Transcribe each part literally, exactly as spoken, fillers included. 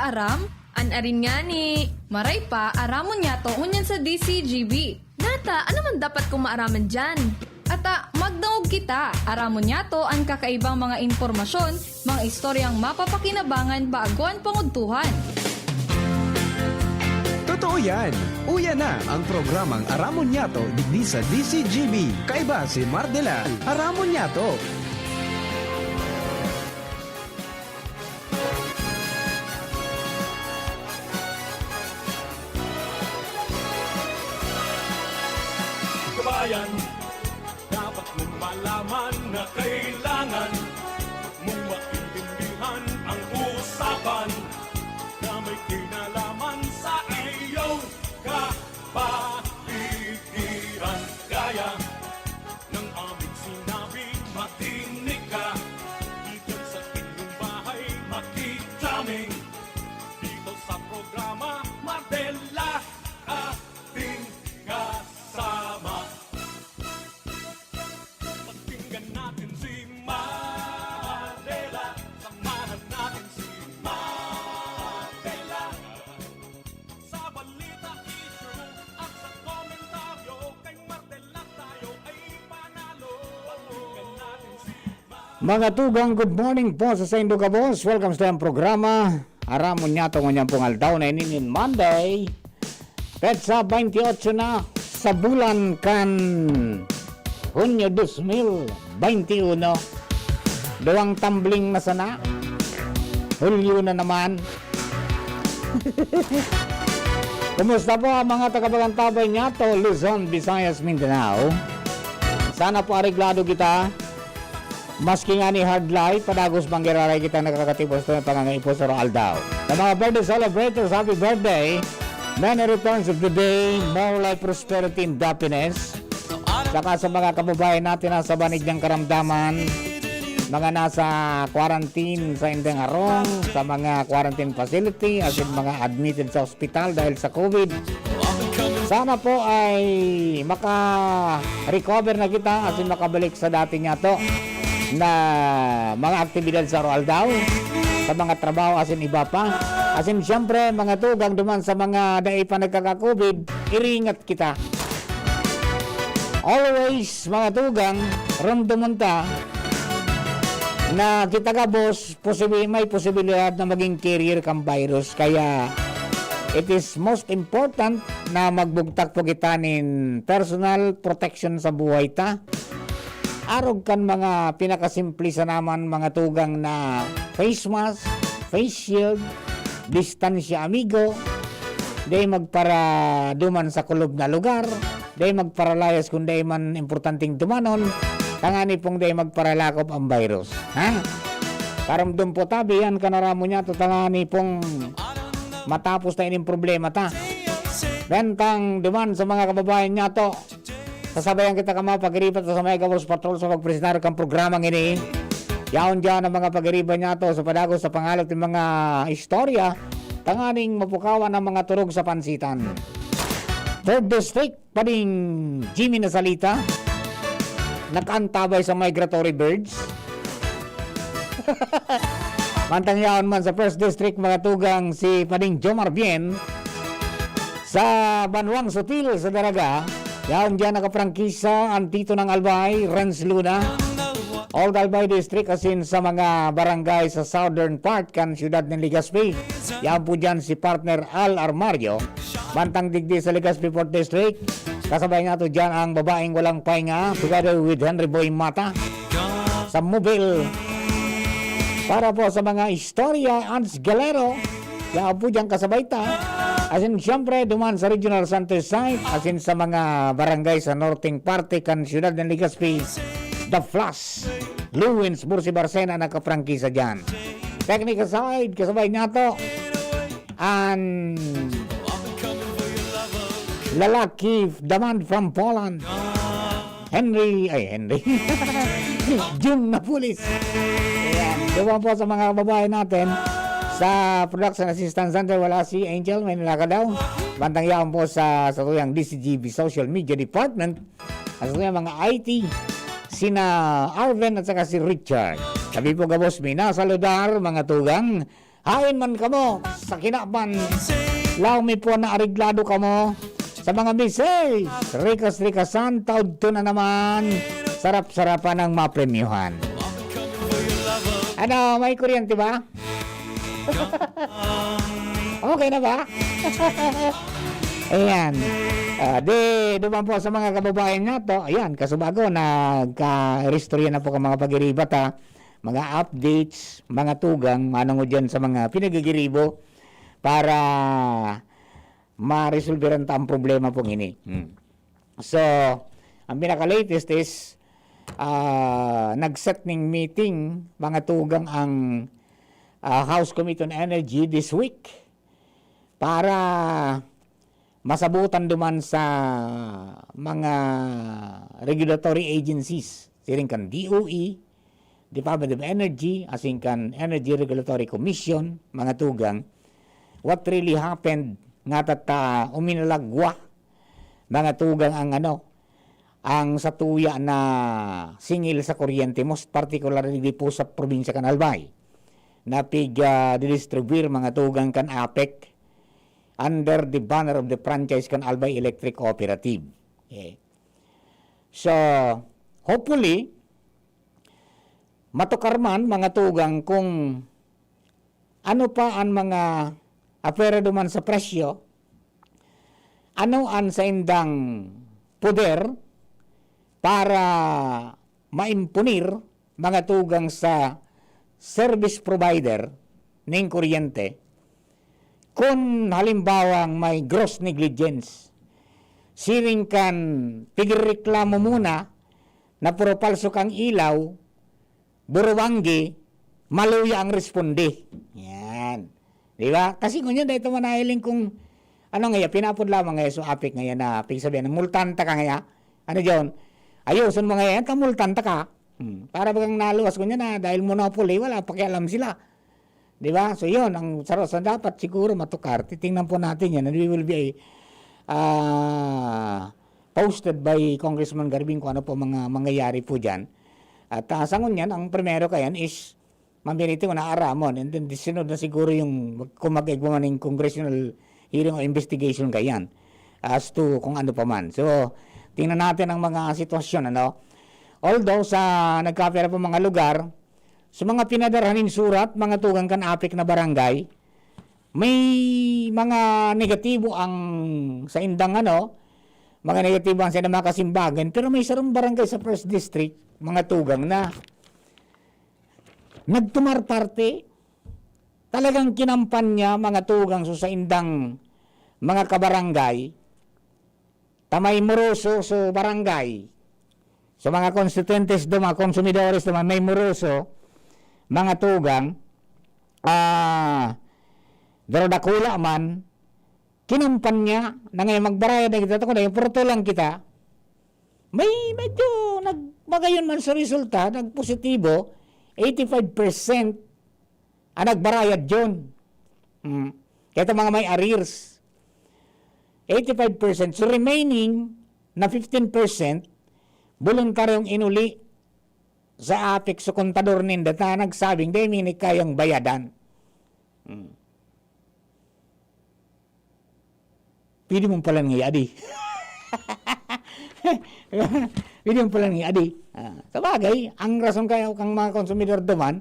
Aram? An arin ngani. Maray pa, aramon niyato ngunyan sa D C G B. Nata, ano man dapat kong maaraman diyan? Ata, magdangog kita. Aramon niyato an kakaibang mga impormasyon, mga istoryang mapapakinabangan bago an pangudtuhan. Totoo yan! Uya na ang programang Aramon Niyato digdi sa D C G B. Kaiba si Mardela. Aramon Niyato! Kabayan, dapat mong malaman na kailangan mong maintindihan ang usapan na may kinalaman sa iyong kapaligiran. Kaya ng aming sinabi, makinig ka. Diyan sa inyong bahay, makitaming. Dito sa programa, Madela, ating kasama. Pakinggan natin si Madela. Samahan natin si Madela. Sa balita, issue at sa komentaryo, kay Martel lang tayo ay panalo. Pakinggan natin si Mga tugang, good morning po sa saindo gabos. Welcome sa tayong programa. Aramon niyato ngunyan pong aldaw na ini nin Monday. Petsa twenty-eight na sa bulan kan Hunyo dos mil veintiuno. Duwang tumbling na sana. Hulyo na naman. Kumusta po ang mga taga-Bagantabay niyato, Luzon, Visayas, Mindanao? Sana po areglado kita. Maski ngani hard life, padagos man giraray kita nakakatipos na pangangaipo sa aldaw. Sa mga birthday celebrators, happy birthday! Many returns of the day, more life, prosperity, and happiness. Saka sa mga kababayan natin na sa banig ng karamdaman, mga nasa quarantine sa indang harong, sa mga quarantine facility, as in mga admitted sa ospital dahil sa COVID. Sana po ay maka-recover na kita as in makabalik sa dati niyato na mga aktibidad sa aldaw, sa mga trabaho as in iba pa. As in, siyempre, mga tugang duman sa mga dai pa nagkaka-COVID, iringat kita. Always, mga tugang, ramdaman ta na kita gabos, posibi-, may posibilidad na maging carrier kan virus. Kaya, it is most important na magbugtak po kita nin personal protection sa buhay ta. Arog kan mga pinakasimple sa naman mga tugang na face mask, face shield, distansya amigo, dai magparaduman sa kulob na lugar, dai magparalayas kun dai man importanteng dumanon, tangani pong dai magparalakop ang virus. Ha? Karamdom po tabi yan kanaramo niya to tangani pong matapos na ining problema ta. Bentang duman sa mga kababayan niya to. Sasabayan kita kama pagiribat sa mga gabos patrol sa pagpresentar kan programa ngini. Yaon dyan ang mga pagiriba niya to sa padagos sa pangalap ng mga istorya tanganing mapukawan ang mga turog sa pansitan. Third District, Pading Jimmy Nasalita, nakaantabay sa migratory birds. Mantang yaon man sa First District, mga tugang si Pading Jomar Bien, sa Banwang Sutil sa Daraga, yaon diyan nakaprangkisa ang Tito ng Albay, Renz Luna. Old Albay District asin sa mga barangay sa southern part kan siyudad ng Legazpi. Yaon po diyan si partner Al Armario. Mantang digdi sa Legazpi Fourth District, kasabay nato diyan ang babaeng walang pahinga, together with Henry Boy Mata. Sa Mobile, para po sa mga istorya, Ans Galero, yaon po diyang kasabay ta. Asin siyempre, duman sa Regional Center Site, asin sa mga barangay sa norteng parte kan siyudad ng Legazpi, The Flash, Lewins, Bursi Barcena, nakaprangkisa dyan. Technical side, kasabay niya to, an lalaki, the man from Poland. Henry, ay Henry. Jun Napulis. Ayan. Doon po sa mga babae natin sa Production Assistance Center, wala si Angel, may nilakad daw. Bantang yaon po sa, sa tuyang D C G B Social Media Department. At sa tuyang mga I T, sina Arven at saka si Richard. Sabi po gabos, may nasaludar, mga tugang. Hain man kamo sa kinaban, law mi po na areglado kamo sa mga message. Rikas-rikasan, taudto na naman. Sarap-sarapan ang mapremyuhan. Ano, may kuryente ba? Okay na ba? Ayan. Ah, di, duman po sa mga kababayan nga to. Ayan, kasubago, nagka-istorya na po ang mga pagiribat, ha. Mga updates, mga tugang, manungod yan sa mga pinagigiribo para maresolveran ta ang problema pong ini. Hmm. So, ang pinaka-latest is, ah, nag-set ning meeting, mga tugang, ang, ah, House Committee on Energy this week para masabutan duman sa mga regulatory agencies, siring kan D O E, Department of Energy, asin kan Energy Regulatory Commission, mga tugang, what really happened nga tata uminalagwa, mga tugang, ang ano, ang satuya na singil sa kuryente, most particularly di po sa probinsya kan Albay, na pig, ah, didistribuir, mga tugang, kan APEC under the banner of the franchise kan Albay Electric Cooperative. Okay. So, hopefully, matukar man, mga tugang, kung ano pa ang mga apwera duman sa presyo, ano ang saindang poder para maimpunir, mga tugang, sa service provider ning kuryente, kun halimbawang may gross negligence, siring kan pigrereklamo muna na puro palso kang ilaw, buruwanggi, maluya ang responde. Yan. Di ba? Kasi ngunyan, dahil ito manahiling kung ano nga, pinapod lamang nga sa APEC ngayon na pigsabihan, multan ta ka nga. Ano, John? Ayuson mo nga yan, kamultan ta ka. Hmm. Para bagang naluwas ko niya na dahil monopoly, wala pakialam sila. Di ba? So, yun, ang saro sa dapat siguro matukar. Titingnan po natin yan. And we will be, ah, posted by Congressman Garbin kung ano po mga mangyayari po dyan. At, ah, sa ngunyan, ang primero kayan is mamiriti ko na aramon. And then, disunod na siguro yung kung mag-igwa man yung congressional hearing o investigation kayan as to kung ano pa man. So, tingnan natin ang mga sitwasyon, ano? Although, sa nagkapira po mga lugar, sa mga pinadarhan nin surat, mga tugang kan APEC na barangay, may mga negatibo ang sa indang, ano, mga negatibo ang sa indang mga kasimbagan, pero may sarong barangay sa First District, mga tugang, na nagtumar parte, talagang kinampanya, mga tugang, so sa indang mga kabarangay, ta may moroso so barangay. So, mga konstituyentes do, mga konsumidores do, may moroso, mga tugang, ah, pero dakula man, kinampanya na ngayon magbarayad na kita, ta kuno, porto lang kita. May medyo nag-, magayon man sa resulta, nagpositibo, eighty-five percent ang nagbarayad yun. Mm. Kaya itong mga may arrears, eighty-five percent. So, remaining na fifteen percent, voluntaryong inuli sa APEC sa kontador ninda na nagsabing, "Dai mi ini kayang bayadan." Mm. Pwede mong palan ngaya, di? Pwede mong palan ngaya, di? Ah, sa bagay, ang rason kaya kang mga konsumidor duman,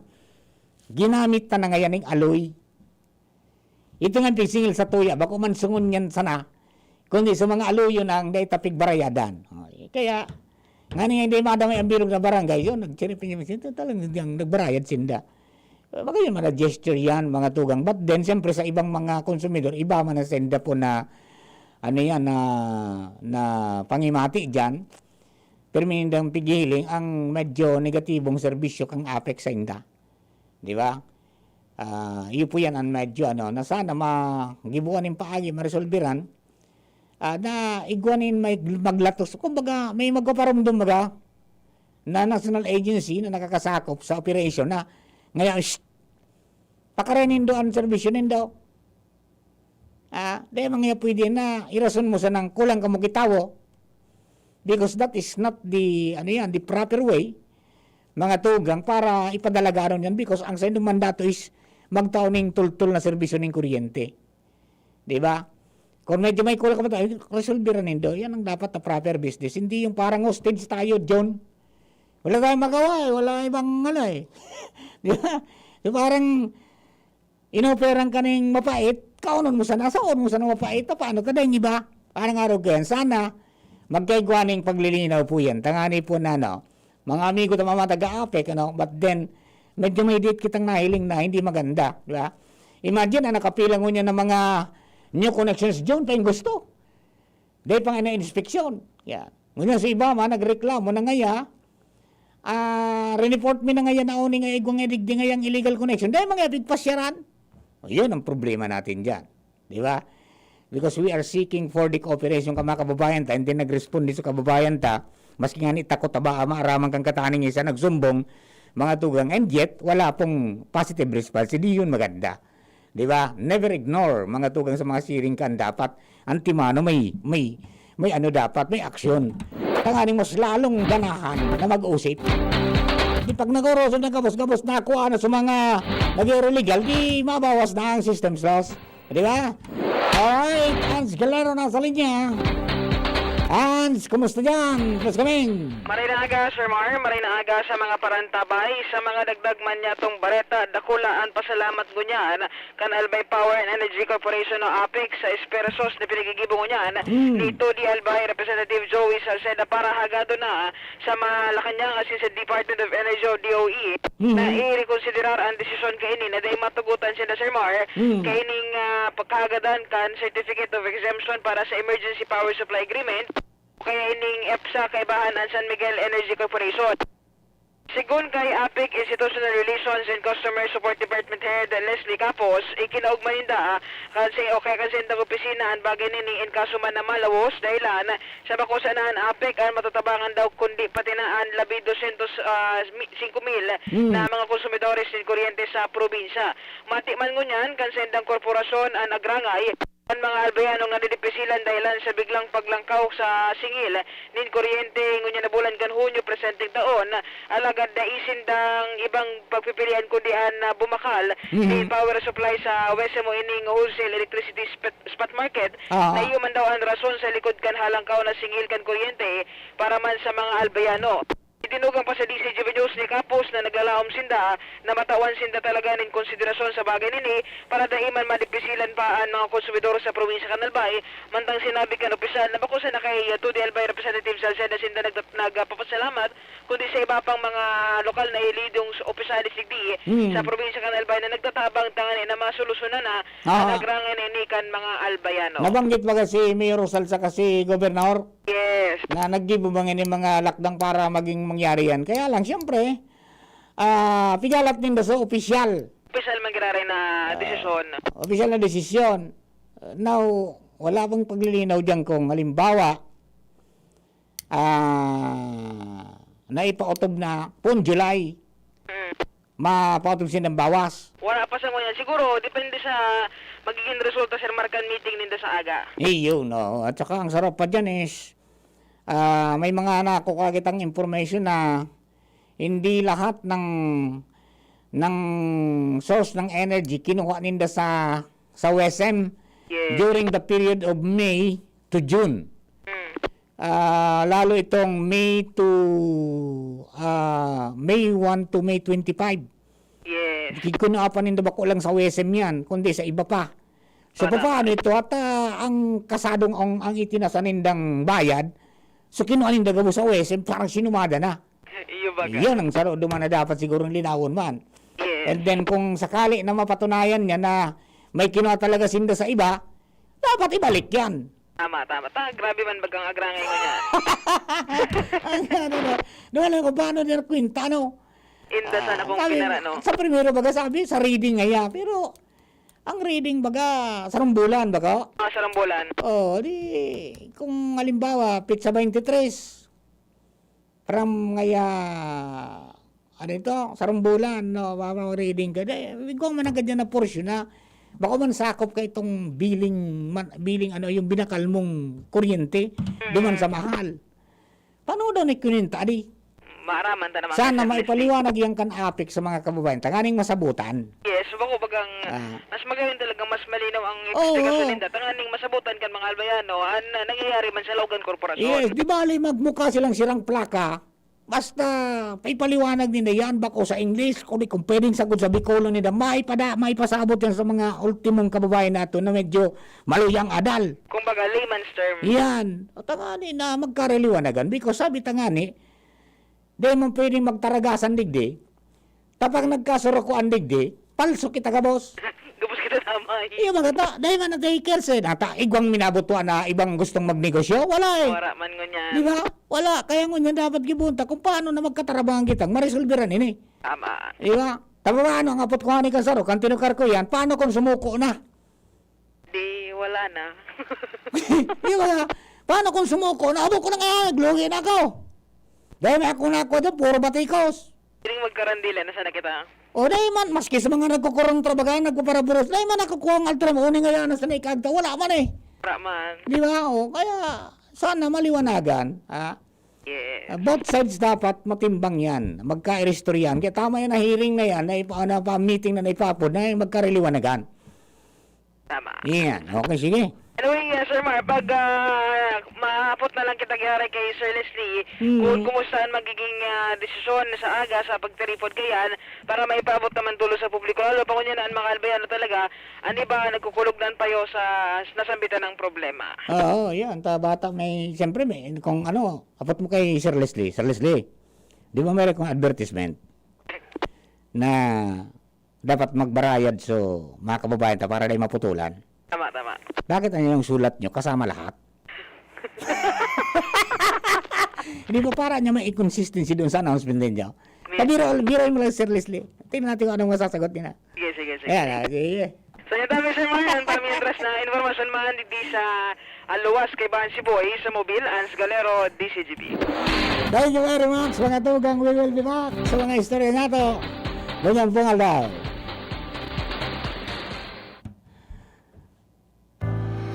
ginamit ta na ngayon ng aloy. Ito nga pigsingil sa tuya, bako man sungon yan sana, kundi sa mga aloyo na ang dai ta pigbarayadan. Okay. Kaya, ngani nga hindi madamay ang bilog na barangay, yun, nagchiripin yung, talagang nagbarayad sinda. Baka yun, mga gesture yan, mga tugang. But then, siyempre, sa ibang mga konsumidor, iba man ang senda po na, ano yan, na, na pangimati dyan. Pero may nindang pigiling ang medyo negatibong serbisyo kang APEC sa inda. Di ba? Ah, iyo po yan ang medyo, ano, na sana ma-, gibuan yung paagi, maresolveran. Ah, na igwa nin may maglatos. Kumbaga, may magpaparumdum baga na national agency na nakakasakop sa operation na ngayon, shh, pakarayan nindo ang serbisyo nindo. Ah, dahil mga pwede na irason mo sanang kulang kamo kitawo. Because that is not the, ano yan, the proper way, mga tugang, para ipadalagaron yan. Because ang sa inyong mandato is magtao ning tultol na serbisyo ning kuryente. Di ba? Kung medyo may kulang ka pa, ay, resolve ra nindo. Yan ang dapat na proper business. Hindi yung parang hostage tayo, John. Wala tayong magawa eh. Wala ibang ano eh. Di ba? Yung parang inoperan ka ning mapait, kaonon mo sana, saon mo sana mapait, paano ta dahil iba? Parang araw ko yan. Sana, magkaigwa ning paglilinaw po yan. Tangani po na, no? Mga amigo ta mga taga-APEC, ano? But then, medyo may date kitang nahiling na hindi maganda, di ba? Imagine, ang nakapila ngunyan ng mga new connections dyan, pa yung gusto. Dahil pang ina-inspeksyon. Yan. Ngunyan sa iba man, nagreklamo na ngaya, ah, report mi na ngaya na uning ay igwang idig di ngayang illegal connection. Dahil mga pigpasyaran. O, yun ang problema natin dyan. Di ba? Because we are seeking for the cooperation ka mga kababayan ta, hindi nag-respond sa kababayan ta, maski nga ni takot aba, maaraman kang kataning isa nagsumbong, mga tugang, and yet, wala pong positive response. Hindi yun maganda. Di ba? Never ignore, mga tugang sa mga siring kan dapat. Antimano may, may, may ano dapat, may aksyon. Tanganing mas lalong ganahan na mag-usip. Di pag nagorosod ng gabos-gabos na kuha na sa mga nag-illegal, di mabawas na ang systems loss. Di ba? Alright, Hans Galero nasa linya. Hans, kumusta dyan? Plus kaming. Maray na aga, Sir Mar. Maray na aga sa mga parantabay. Sa mga dagdag man niya tong bareta, dakula an pasalamat ngunyan kan Albay Power and Energy Corporation o APEC sa esfuerzos na pinagigibo ngunyan ni Todi Albay, Representative Joey Salceda para hagado na sa Malacañang asin sa Department of Energy o D O E na irekonsiderar an desisyon kaini na dai matugotan sinda Sir Mar kaining, ah, pagkahagadan kan Certificate of Exemption para sa Emergency Power Supply Agreement o kaya ining EPSA kaibahan an San Miguel Energy Corporation. Segun kay APEC Institutional Relations and Customer Support Department Head Leslie Capos, ikinaogma ninda kan sa, o kaya kan sa indang opisina an bagay nini in kaso man na malawos dahilan sa bako sana an APEC an matatabangan daw kundi pati na an labi dosyentos, ah, mi-, singko mil na mga konsumidores nin kuryente sa probinsya. Mati man ngunyan kan sa indang korporasyon an agrangay, an mga Albayano nga nadipisilan dahilan sa biglang paglangkaw sa singil nin kuryente ngunyan na bulan kan Hunyo presenteng taon, alagad dai sindang ibang pagpipilian kundi an, ah, bumakal nin power supply sa WESM o ining wholesale electricity spot, spot market, na iyo man daw an rason sa likod kan halangkaw na singil kan kuryente para man sa mga Albayano. Idinugang pa sa D C G B News ni Capos na naglalaom sinda na matawan sinda talaga nin konsiderasyon sa bagay nini para dai man madipisilan pa an mga konsumidor sa probinsya kan Albay, mantang sinabi kan opisyal na bako sana kay Todi Albay Representative Salceda sinda nagta-, nagpapasalamat, kundi sa iba pang mga lokal na elidong s-, opisyales digdi sa probinsya kan Albay na nagtatabang tangani na masolusyonan na an agrangay na ini kan mga Albayano. Nabanggit baga si Mayor Rosal saka si Gobernador? Yes. Na naggibo ba ngani mga lakdang para maging mangyari yan? Kaya lang, siyempre, ah, pigalat ninda sa opisyal. Opisyal man giraray na desisyon. Opisyal na desisyon. Now, wala pang paglilinaw diyan kung halimbawa, ah, naipaotob na pon July. Mm. Mapaotob sindang bawas. Wala pa sa ngunyan. Siguro, depende sa magiging resulta, Sir Mark, kan meeting ninda sa aga. Iyo, no. At saka ang sarap pa dyan is, ah, may mga nakukuha kitang information na hindi lahat ng, ng source ng energy kinuha ninda sa, sa WESM. Yes. During the period of May to June. Mm. Ah, lalo itong May to, ah, May one to May twenty-five. Yes. Ki-, kuno apa ninda bako lang sa WESM yan, kundi sa iba pa. So, paano ito? At, ah, ang kasadong ang, ang itinasa nindang bayad, so, kinuha ninda gabos sa WESM, parang sinumada na. Iyo baga. Yan ang saro duman na dapat siguro linawon man. Yes. And then, kung sakali na mapatunayan niya na may kinuha talaga sinda sa iba, dapat ibalik yan. Tama, tama. Ta, grabe man bagang agrangay ko niya. Ang ano na, doon lang kung paano nila kwenta, no? Inda sana kung sabi, kinara, no? Sa primero baga sabi, sa reading nga yan. Pero, ang reading baga, sarong bulan baga? Ah, sarong bulan. Oh, di, kung halimbawa, petsa twenty-three, from ngaya, ano ito, sarong bulan, no, mama-reading ka. Di, ikaw man agad yan na portion na, baka man sakop ka itong billing, man, billing, ano, yung binakal mong kuryente, duman sa mahal. Paano daw na kininta, di? Maaraman ta naman. Sana maipaliwanag yan kan APEC sa mga kababayan, tanganing masabutan. Yes, bako bagang Ah. mas magayon talaga, mas malinaw ang Oo. eksplikasyon ninda. Tanganing masabutan kan mga Albayano, an, ah, nangyayari man sa laog kan korporasyon. Yes, di bali magmukha silang sirang plaka. Basta, paipaliwanag ninda yan, bako sa English, kundi kung pwedeng sagod sa Bicolano ninda, maipada-, maipasabot yan sa mga ultimong kababayan nato na medyo maluyang adal. Kumbaga, layman's term. Yan. O, tangani na magkaraliwanagan. Because sabi tangani, di man pwedeng magtaragasan digdi. Tapang nagkasurukoan digdi, palso kita gabos. Gabos kita damay. Iyo, mga ta, dahil man nag-takers eh. Nata, igwang minabutwa na ibang gustong magnegosyo? Wala eh. Wala man ngunyan. Di ba? Wala. Kaya ngunyan dapat gibunta kung paano na magkatarabangan kitang maresolveran ini. Tama. Di ba? Tama ba ano ang apot ko nga ni Kansaro? Kan tinukar ko yan, paano kung sumuko na? Di, wala na. Di ba? Paano kung sumuko na? Abo ko na nga, naglugi na ako. Dahil may ako na ako doon, puro batikos. Piling magkarandila na sana kita. O, dahil man, maski sa mga nagkukurong trabaho, nagpaparaburos, dahil man nakukuha ang altra mo, uning nga yan, nasa naikagta, wala man eh. Wala man. Di ba? O, kaya, sana maliwanagan, ha? Yes. Ah, both sides dapat matimbang yan, magkairistoryahan. Kaya tama yan na hearing na yan, na ipa-, na pa-meeting na naipapod, na magkaraliwanagan. Tama. Yan. Okay, sige. Anyway, uh, Sir Mar, pag, ah, maapot na lang kita gihari kay Sir Leslie, Hmm. kung kumusta ang magiging, ah, desisyon sa aga sa pagtiripod kayan para maipaabot naman dulo sa publiko. Lalo pa ngunyan na ang mga Albayano talaga, ang iba nagkukulog na ang payo sa nasambitan ng problema. Oo, yan. Ta-, bata may, siyempre may, kung ano, apot mo kay Sir Leslie. Sir Leslie, di ba meron kong advertisement na dapat magbarayad so mga kababayan ta para di maputulan. Tama, tama. Bakit ang yung sulat nyo kasama lahat? Hindi ba para niya may inconsistency doon sa announcement ninyo? May Pabiro, biro mo lang, Sir Leslie. Tingnan natin kung anong masasagot nila. Sige, sige, sige. Ayan, ah, sige. So, yan tayo, Sir Mar. Yan, pamientras na informasyon man, digdi sa Aluwas, kaibahan Sibuoy, sa Mobil, Ans Galero, D C G P. Thank you very much, mga tugang. We will be back sa mga istorya nato. Ganyan pong aldaw.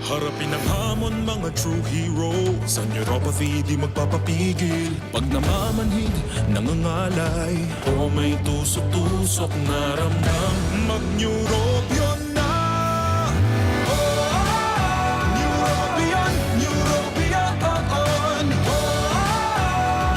Harapin ang hamon, mga true heroes. Ang neuropathy di magpapapigil. Pag namamanhid, nangangalay, o may tusok-tusok na ramdam, mag-Neurobion na! Oh, Neurobion, Neurobion, oh, oh.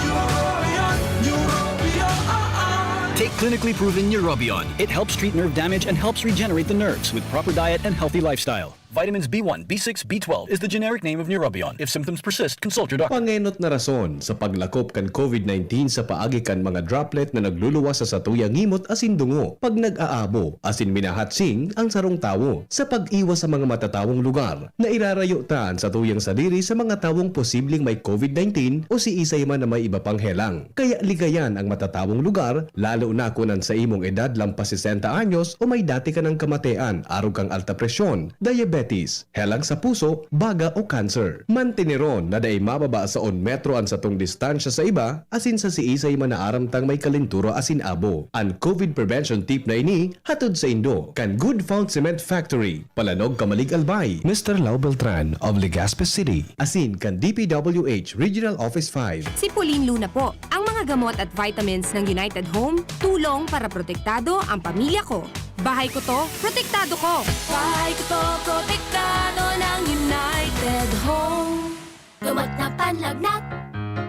Neurobion, Neurobion, oh, oh. Take clinically proven Neurobion. It helps treat nerve damage and helps regenerate the nerves with proper diet and healthy lifestyle. Vitamins B one, B six, B twelve is the generic name of Neurobion. If symptoms persist, consult your doctor. Pangenot na rason sa paglakop kan COVID nineteen sa paagi kan mga droplet na nagluluwas sa satuyang ngimot asin dungo pag nag-aabo asin minahatsing ang sarong tawo. Sa pag-iwas sa mga matatawong lugar, nairarayo ta an satuyang sadiri sa mga tawong posibleng may COVID nineteen o siisay man na may iba pang helang. Kaya ligayan ang matatawong lugar, lalo na kun an sa imong edad lampas sesenta anyos o may dati ka nang kamatean arog kan alta presyon, diabetes, helang sa puso, baga o cancer. Manteneron na dai mababa sa un metro an satong distansya sa iba, asin sa siisay man na aram tang may kalentura asin abo. An COVID prevention tip na ini, hatod saindo kan Good Found Cement Factory, Palanog, Camalig, Albay. Mister Lau Beltran of Legazpi City. Asin kan D P W H Regional Office five. Sipulin Luna po. Ang mga gamot at vitamins ng United Home, tulong para protektado ang pamilya ko. Bahay ko to, protektado ko. Bahay ko to, protektado ng United Home. Gamot na panlagnat,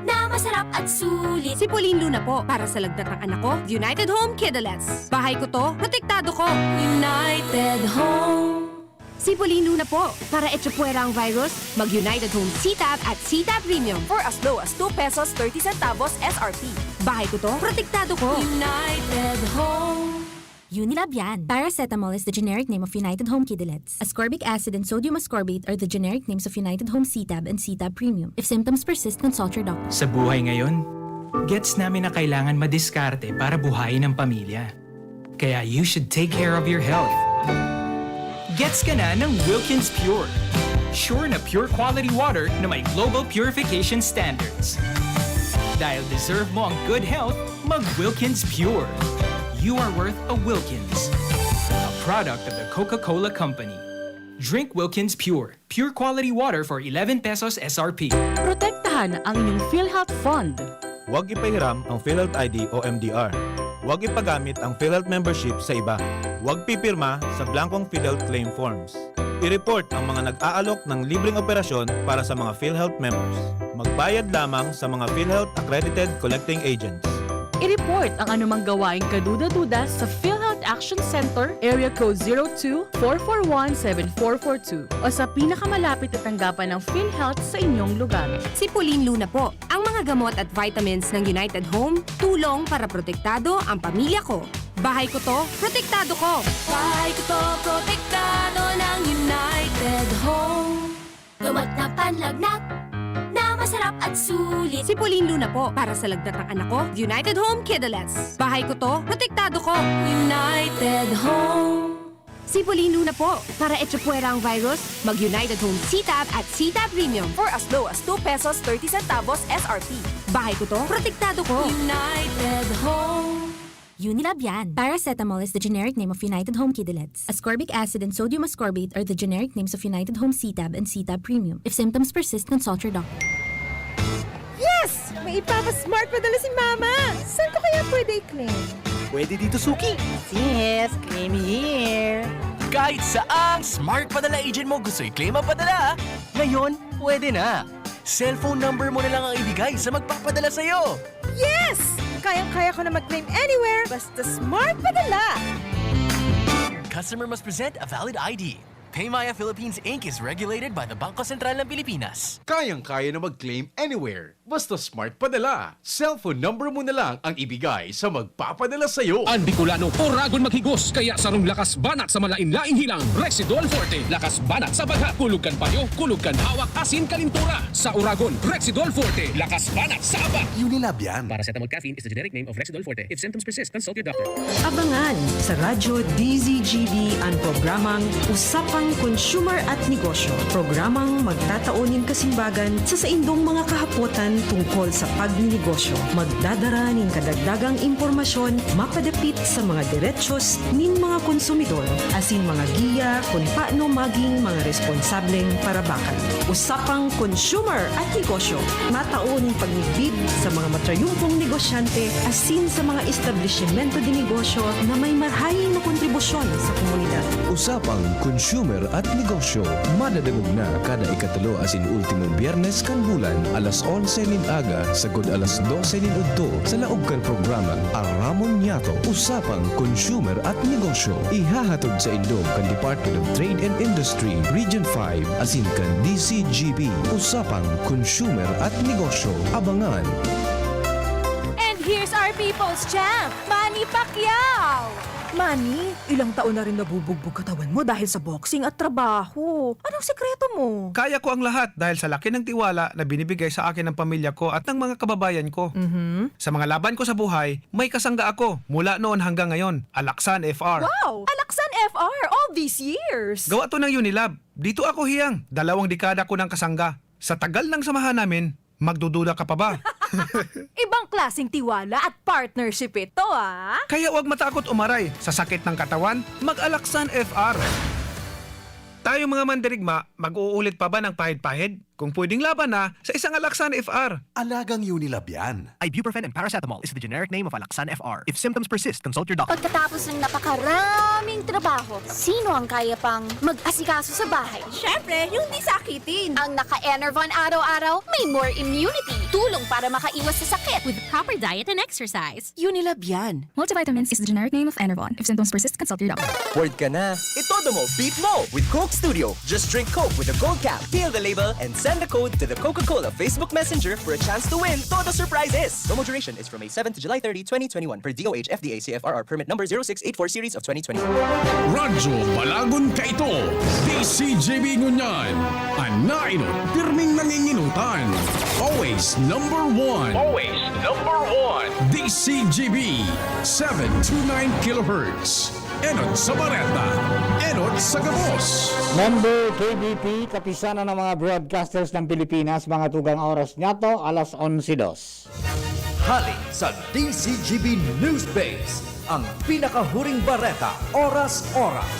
na masarap at sulit. Sipulin Luna po, para sa lagnat ng anak ko, United Home Kidalettes. Bahay ko to, protektado ko. United Home. Sipulin Luna po, para echapuwera ang virus, mag-United Home C-Tab at C-Tab Premium. For as low as two pesos thirty centavos S R P. Bahay ko to, protektado ko. United Home. Unilab yan. Paracetamol is the generic name of United Home Kidalettes. Ascorbic acid and sodium ascorbate are the generic names of United Home C-Tab and C-Tab Premium. If symptoms persist, consult your doctor. Sa buhay ngayon, gets namin na kailangan madiskarte para buhayin ang pamilya. Kaya you should take care of your health. Gets ka na ng Wilkins Pure. Sure na pure quality water na may global purification standards. Dahil deserve mo ang good health, mag Wilkins Pure. You are worth a Wilkins. A product of the Coca-Cola Company. Drink Wilkins Pure. Pure quality water for eleven pesos S R P. Protektahan ang inyong PhilHealth Fund. Huwag ipahiram ang PhilHealth I D o M D R. Huwag ipagamit ang PhilHealth membership sa iba. Huwag pipirma sa blankong PhilHealth claim forms. I-report ang mga nag-aalok ng libreng operasyon para sa mga PhilHealth members. Magbayad lamang sa mga PhilHealth accredited collecting agents. I-report ang anumang gawaing kaduda-duda sa PhilHealth Action Center, Area Code zero two, four four one, seven four four two, o sa pinakamalapit na tanggapan ng PhilHealth sa inyong lugar. Si Pauline Luna po. Ang mga gamot at vitamins ng United Home, tulong para protektado ang pamilya ko. Bahay ko to, protektado ko. Bahay ko to, protektado ng United Home. Gamot na panlagnat na masarap at sulit. Si Pauline Luna po, para sa lagnat ng anak ko, United Home Kidalettes. Bahay ko to, protektado ko. United Home. Si Pauline Luna po, para echapuwera ang virus, mag United Home C-Tab at C-Tab Premium. For as low as two pesos thirty centavos S R P. Bahay ko to, protektado ko. United Home. Unilab yan. Paracetamol is the generic name of United Home Kidalettes. Ascorbic acid and sodium ascorbate are the generic names of United Home C-Tab and C-Tab Premium. If symptoms persist, consult your doctor. Yes! May ipapa-smart padala si Mama! Saan ko kaya pwede i-claim? Pwede dito, Suki. Yes, claim here. Kahit saang smart padala agent mo gusto i-claim ang padala, ngayon, pwede na. Cellphone number mo na lang ang ibigay sa magpapadala sa'yo. Yes! Kayang-kaya ko na mag-claim anywhere, basta smart padala! Customer must present a valid I D. Paymaya Philippines Inc is regulated by the Bangko Sentral ng Pilipinas. Kayang-kaya na mag-claim anywhere. Basta smart padala. Cellphone number mo na lang ang ibigay sa magpapadala sa'yo. An Bicolano, oragon maghigos, kaya sarong lakas banat sa malain-laing hilang, Rexidol Forte. Lakas banat sa baghat, kulog kan payo, kulog kan hawak, asin kalintura. Sa oragon, Rexidol Forte. Lakas banat sa abak. Unilab yan. Paracetamol caffeine is the generic name of Rexidol Forte. If symptoms persist, consult your doctor. Abangan sa Radyo D Z G B an programang Usapang Consumer at Negosyo. Programang magtatao nin kasimbagan sa saindong mga kahapotan tungkol sa pagninegosyo. Magdadara nin kadagdagang impormasyon mapadapit sa mga diretsyon nin mga konsumidor asin mga giya kun paano magin mga responsableng parabakan. Usapang Consumer at Negosyo, matao nin pagmidbid sa mga matrayumpong negosyante asin sa mga establisimento de negosyo na may marahay na kontribusyon sa komunidad. Usapang Consumer at Negosyo, madadangog na kada ikatulo asin ultimong Biyernes kan bulan, alas onse nin aga sagod alas dose nin udto, sa laog kan programang Aramon Niyato, Usapang Consumer at Negosyo. Ihahatod saindo kan Department of Trade and Industry, Region five, asin kan D C G B, Usapang Consumer at Negosyo. Abangan! And here's our people's champ, Manny Pacquiao! Manny, ilang taon na rin nabubugbog katawan mo dahil sa boxing at trabaho. Anong sikreto mo? Kaya ko ang lahat dahil sa laki ng tiwala na binibigay sa akin ng pamilya ko at ng mga kababayan ko. Mhm. Sa mga laban ko sa buhay, may kasangga ako mula noon hanggang ngayon, Alaksan F R. Wow! Alaksan F R all these years! Gawa to ng Unilab. Dito ako hiyang, dalawang dekada ko ng kasangga. Sa tagal ng samahan namin, magdududa ka pa ba? Ibang klaseng tiwala at partnership ito, ah! Kaya 'wag matakot umaray sa sakit ng katawan, mag-Alaksan F R. Tayong mga mandirigma, mag-uulit pa ba ng pahid-pahid? Kung pwedeng laban na, sa isang Alaksan F R. Alagang Unilab yan. Ibuprofen and paracetamol is the generic name of Alaksan F R. If symptoms persist, consult your doctor. Pagkatapos ng napakaraming trabaho, sino ang kaya pang mag-asikaso sa bahay? Siyempre, yung di sakitin. Ang naka-Enervon araw-araw, may more immunity. Tulong para makaiwas sa sakit. With proper diet and exercise. Unilab yan. Multivitamins is the generic name of Enervon. If symptoms persist, consult your doctor. Bored ka na? Itodo mo, beat mo with Coke Studio. Just drink Coke with a gold cap, peel the label, and send the code to the Coca-Cola Facebook Messenger for a chance to win Todo Surprises. Promo duration is from May seven to July thirty, twenty twenty-one, per D O H F D A C F R R permit number zero six eight four series of twenty twenty. Radyo Balagon kaito, D C G B ngunyan. An nainot, pirming nanginginutan. Always number one. Always number one. D C G B, seven two nine kilohertz. Enot sa bareta, enot sa gabos. Member K B P, Kapisanan ng mga Broadcasters ng Pilipinas, mga tugang, oras niyato, alas onse dos. Hali sa D C G B News Base, ang pinakahuring bareta, oras-oras.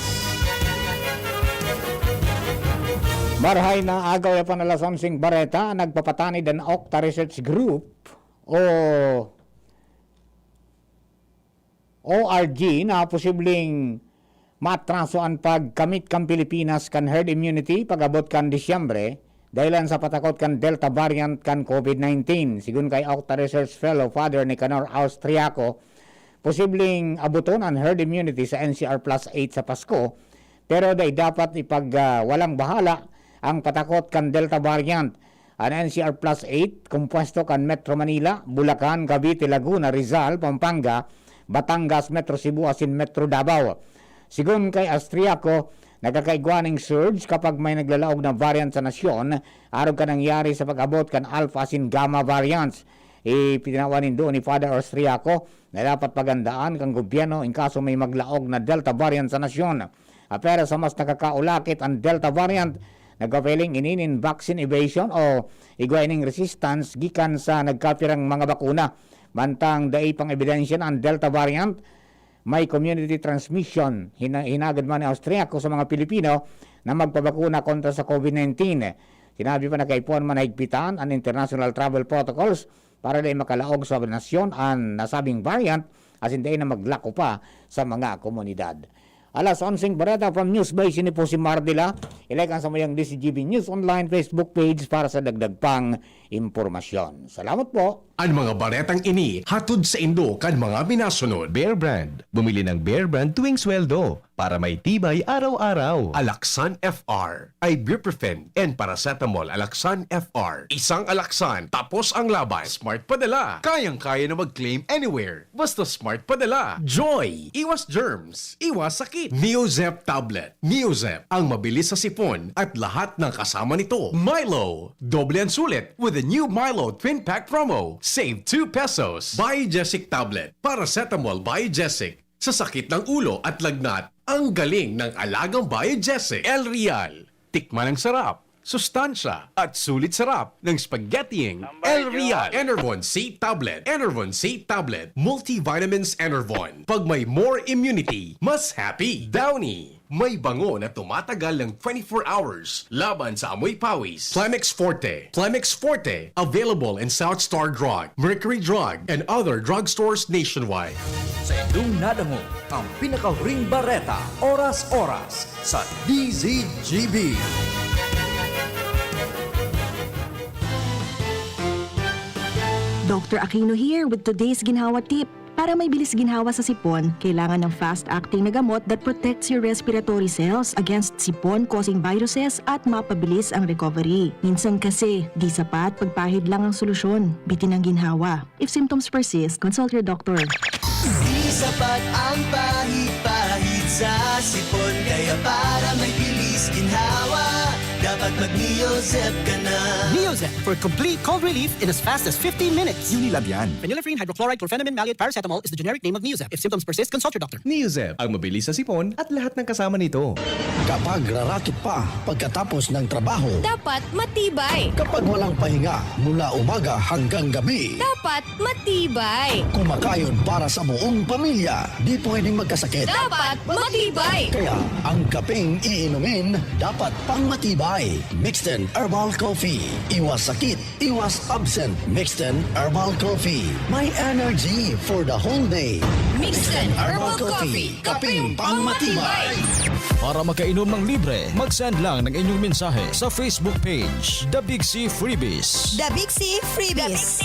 Marahay na agaw, ya pan alas onseng bareta, nagpapatanid an Okta Research Group o O R G na posibleng maatraso an pagkamit kan Pilipinas kan herd immunity pag-abot kan Disyembre, dahelan sa patakot kan Delta variant kan COVID nineteen. Sigon kay Octa Research Fellow Father Nicanor Austriaco, posibleng aboton an herd immunity sa N C R Plus eight sa Pasko, pero dai dapat ipag, ah, walang bahala ang patakot kan Delta variant. An N C R Plus eight, kompuesto kan Metro Manila, Bulacan, Cavite, Laguna, Rizal, Pampanga, Batangas, Metro Cebu asin Metro Davao. Sigon kay Austriaco, nagkakaigwa ning surge kapag may naglalaog na variant sa nasyon, arog kan nangyari sa pag-abot kan Alpha asin Gamma variants. Ipitinawan nindo ni Father Austriaco na dapat pagandaan kan gobyerno in kaso may maglaog na Delta variant sa nasyon. Ah, pero sa mas nakakaulakit an Delta variant, nagpapiling ini nin vaccine evasion o igwa ining resistance gikan sa nagkapirang mga bakuna. Mantang dai pang ebidensya na an Delta variant, may community transmission. Hina-, hinagad man ni Austriaco sa mga Pilipino na magpabakuna kontra sa COVID nineteen. Sinabi pa na kaipuhan man na higpitan an international travel protocols para dai makalaog sa nasyon an nasabing variant asin dai na maglako pa sa mga komunidad. Alas onseng bareta from News Base, ini po si Mardila. I-like ang samuyang D Z G B News Online Facebook page para sa dagdag pang impormasyon. Salamat po. An mga baretang ini hatod saindo kan mga minasunod. Bear Brand. Bumili ng Bear Brand tuwing sweldo para may tibay araw-araw. Alaxan F R, ibuprofen, and paracetamol. Alaxan F R. Isang Alaxan, tapos ang laban. Smart Padala. Kayang-kaya na mag-claim anywhere. Basta Smart Padala. Joy. Iwas germs. Iwas sakit. Neozep Tablet. Neozep, ang mabilis sa sipon at lahat ng kasama nito. Milo. Doble ang sulit with the new Milo Twin Pack Promo. Save two pesos. Biogesic Tablet. Paracetamol Biogesic. Sa sakit ng ulo at lagnat, ang galing ng alagang Biogesic. El Real. Tikman ang sarap, sustansya, at sulit sarap ng spaghettiing El Real. Enervon C Tablet. Enervon C Tablet. Multivitamins Enervon. Pag may more immunity, mas happy. Downy. May bango na tumatagal ng twenty-four hours laban sa amoy pawis. Plemex Forte. Plemex Forte. Available in South Star Drug, Mercury Drug, and other drugstores nationwide. Sa indong nadangog ang pinakahuring bareta, oras-oras, sa D Z G B. Doctor Aquino here with today's ginhawa tip. Para may bilis ginhawa sa sipon, kailangan ng fast-acting na gamot that protects your respiratory cells against sipon-causing viruses at mapabilis ang recovery. Minsan kasi, di sapat pagpahid lang ang solusyon. Bitin ang ginhawa. If symptoms persist, consult your doctor. Di sapat ang pahid-pahid sa sipon, kaya para may bilis ginhawa, dapat mag-Neozep ka na. Neozep for complete cold relief in as fast as fifteen minutes. Unilab yan. Phenylephrine hydrochloride chlorphenamine maleate paracetamol is the generic name of Neozep. If symptoms persist, consult your doctor. Neozep, ang mabilis sa sipon at lahat ng kasama nito. Kapag rarakit pa pagkatapos ng trabaho, dapat matibay. Kapag walang pahinga mula umaga hanggang gabi, dapat matibay. Kumakain para sa buong pamilya, di pwedeng magkasakit. Dapat matibay. Kaya ang kapeng iinumin dapat pang matibay. Mixten Herbal Coffee. Iwas sakit, iwas absent. Mixten Herbal Coffee. May energy for the whole day. Mixten Herbal Coffee. Kapeng pangmatibay. Para makainom ng libre, mag-send lang ng inyong mensahe sa Facebook page, The Big C Freebies. The Big C Freebies.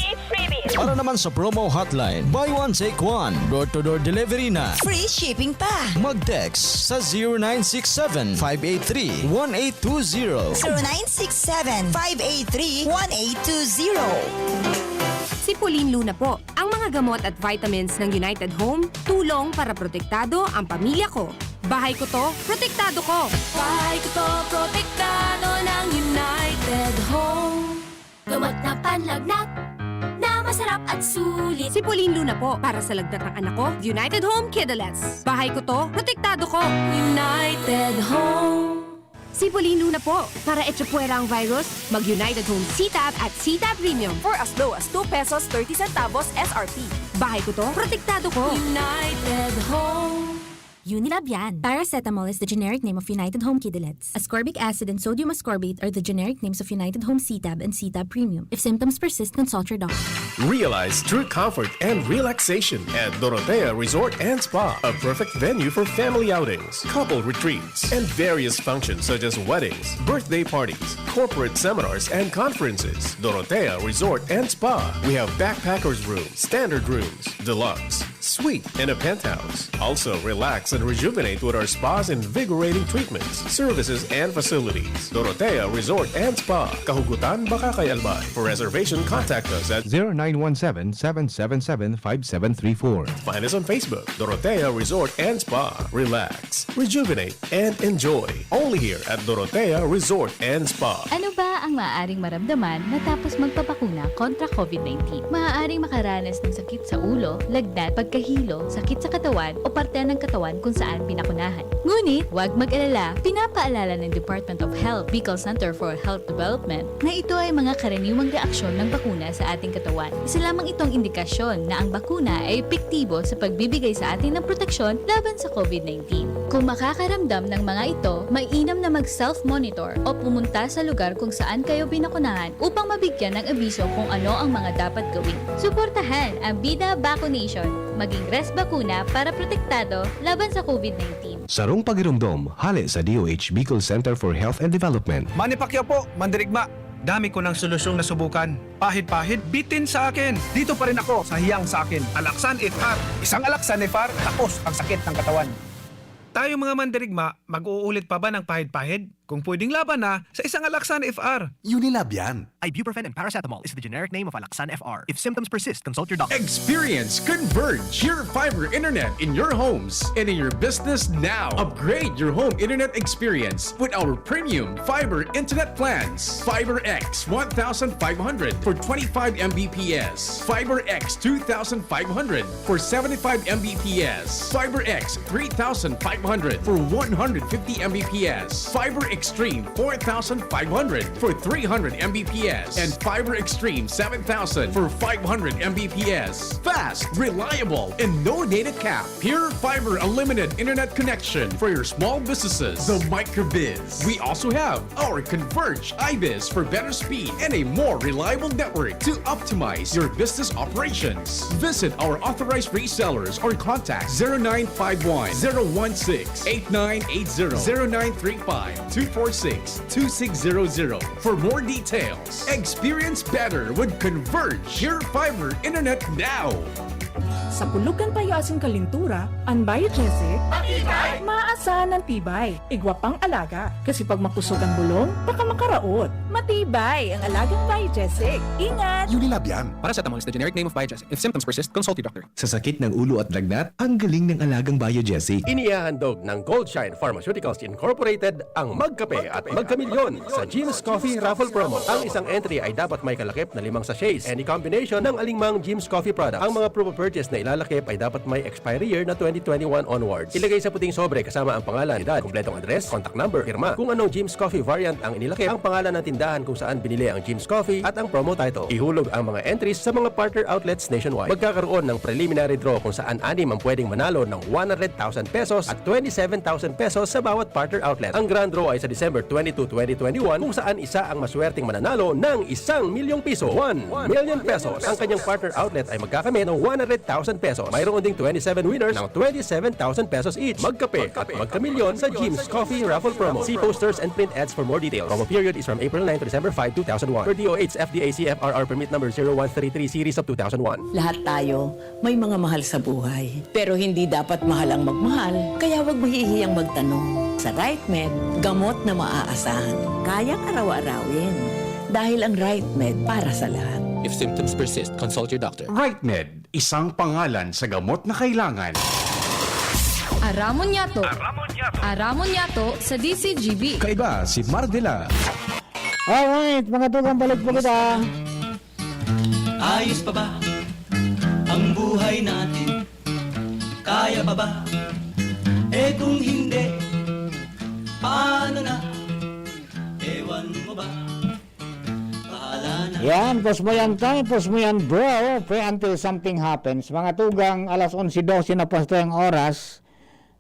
Para naman sa promo hotline, buy one, take one. Door-to-door delivery na. Free shipping pa. Mag-text sa zero nine six seven, five eight three, one eight two zero. Zero nine six seven, five eight three, one eight two zero. Sipulin Luna po. Ang mga gamot at vitamins ng United Home, tulong para protektado ang pamilya ko. Bahay ko to, protektado ko. Bahay ko to, protektado ng United Home. Gamot na panlagnat, na masarap at sulit. Sipulin Luna po, para sa lagnat ng anak ko, United Home Kidalets. Bahay ko to, protektado ko. United Home. Sipulin Luna po, para echapuwera ang virus, mag United Home C-Tab at C-Tab Premium. For as low as two pesos thirty centavos S R P. Bahay ko to, protektado ko. United Home. Unilab yan. Paracetamol is the generic name of United Home Kidilets. Ascorbic acid and sodium ascorbate are the generic names of United Home C-Tab and C-Tab Premium. If symptoms persist, consult your doctor. Realize true comfort and relaxation at Dorotea Resort and Spa, a perfect venue for family outings, couple retreats, and various functions such as weddings, birthday parties, corporate seminars, and conferences. Dorotea Resort and Spa. We have backpackers room, standard rooms, deluxe, suite, and a penthouse. Also, relax and rejuvenate with our spa's invigorating treatments, services, and facilities. Dorotea Resort and Spa, Kahugutan, Bacacay, Albay. For reservation, contact us at zero nine one seven, seven seven seven, five seven three four. Find us on Facebook, Dorotea Resort and Spa. Relax, rejuvenate, and enjoy. Only here at Dorotea Resort and Spa. Ano ba ang maaaring maramdaman matapos magpabakuna kontra COVID nineteen? Maaaring makaranas ng sakit sa ulo, lagnat, pagkahilo, sakit sa katawan o parte ng katawan kung saan binakunahan. Ngunit, huwag mag-alala, pinapaalala ng Department of Health, Bicol Center for Health Development, na ito ay mga karaniwang reaksyon ng bakuna sa ating katawan. Isa lamang itong indikasyon na ang bakuna ay epektibo sa pagbibigay sa atin ng proteksyon laban sa COVID nineteen. Kung makakaramdam ng mga ito, mainam na mag-self-monitor o pumunta sa lugar kung saan kayo binakunahan upang mabigyan ng abiso kung ano ang mga dapat gawin. Suportahan ang Bida Vaccination. Maging res bakuna para protektado laban sa COVID nineteen. Sarong pagiromdom, hale sa D O H Bicol Center for Health and Development. Manny Pacquiao po, mandirigma. Dami ko ng solusyong nasubukan. Pahid-pahid, bitin sa akin. Dito pa rin ako sa hiyang sa akin. Alaxan F R. Isang Alaxan F R, tapos ang sakit ng katawan. Tayo mga mandirigma, mag-uulit pa ba ng pahid-pahid? Kung pwedeng laban na, sa isang Alaxan F R. Unilab yan. Ibuprofen and paracetamol is the generic name of Alaxan F R. If symptoms persist, consult your doctor. Experience Converge Pure Fiber Internet in your homes and in your business now. Upgrade your home internet experience with our premium fiber internet plans. FiberX one thousand five hundred for twenty-five M B P S. FiberX two thousand five hundred for seventy-five M B P S. FiberX three thousand five hundred for one hundred fifty M B P S. Fiber Extreme four thousand five hundred for three hundred M B P S. And Fiber Extreme seven thousand for five hundred M B P S. Fast, reliable, and no data cap. Pure Fiber Unlimited Internet Connection for your small businesses. The Microbiz. We also have our Converge Ibis for better speed and a more reliable network to optimize your business operations. Visit our authorized resellers or contact zero nine five one, zero one six, eight nine eight zero, zero nine three five, two four six, two six zero zero for more details. Experience better with Converge Pure Fiber Internet now. Sa pulog kan payo asin kalintura, an Biogesic, matibay! Maasa ng tibay. Igwa pang alaga. Kasi pag makusog ang bulong, baka makaraot. Matibay ang alagang Biogesic. Ingat! Unilab yan. Paracetamol is the generic name of Biogesic. If symptoms persist, consult your doctor. Sa sakit ng ulo at lagnat, ang galing ng alagang Biogesic. Inihahandog ng Goldshine Pharmaceuticals Incorporated ang Magkape at Magkamilyon sa Jim's Coffee Raffle Promo. Ang isang entry ay dapat may kalakip na limang sachets. Any combination ng alingmang Jim's Coffee product. Ang mga promo purchase na ilalakip ay dapat may expiry year na twenty twenty-one onwards. Ilagay sa puting sobre kasama ang pangalan, edad, kompletong address, contact number, pirma. Kung anong Jim's Coffee variant ang inilakip, ang pangalan ng tindahan kung saan binili ang Jim's Coffee at ang promo title. Ihulog ang mga entries sa mga partner outlets nationwide. Magkakaroon ng preliminary draw kung saan anim ang pwedeng manalo ng one hundred thousand pesos at twenty-seven thousand pesos sa bawat partner outlet. Ang grand draw ay sa December twenty-two, twenty twenty-one, kung saan isa ang maswerteng mananalo ng isang milyong piso, one million pesos. Ang kanyang partner outlet ay magkakamit ng one hundred thousand pesos. Mayroon ding twenty-seven winners ng twenty-seven thousand pesos each. Magkape at magkamilyon sa Jim's Coffee Raffle Promo. See posters and print ads for more details. Promo period is from April nine to December five, two thousand one. Per D O H F D A C F R R Permit Number zero one three three Series of two thousand one. Lahat tayo may mga mahal sa buhay. Pero hindi dapat mahal ang magmahal, kaya huwag mahihiyang magtanong. Sa RightMed, gamot na maaasahan. Kayang araw-arawin. Dahil ang RightMed para sa lahat. If symptoms persist, consult your doctor. RightMed, isang pangalan sa gamot na kailangan. Aramon Yato. Aramon Yato sa D C G B. Kaiba si Mardila. Alright, mga tugang, balik po kita. Ayos pa ba ang buhay natin? Kaya pa ba? Eh kung hindi, paano na? Ewan mo ba? Bahala na. Yan, pos mo yan, Tang, pos mo yan, bro. Pray until something happens. Mga tugang, alas onse dose na po ang oras.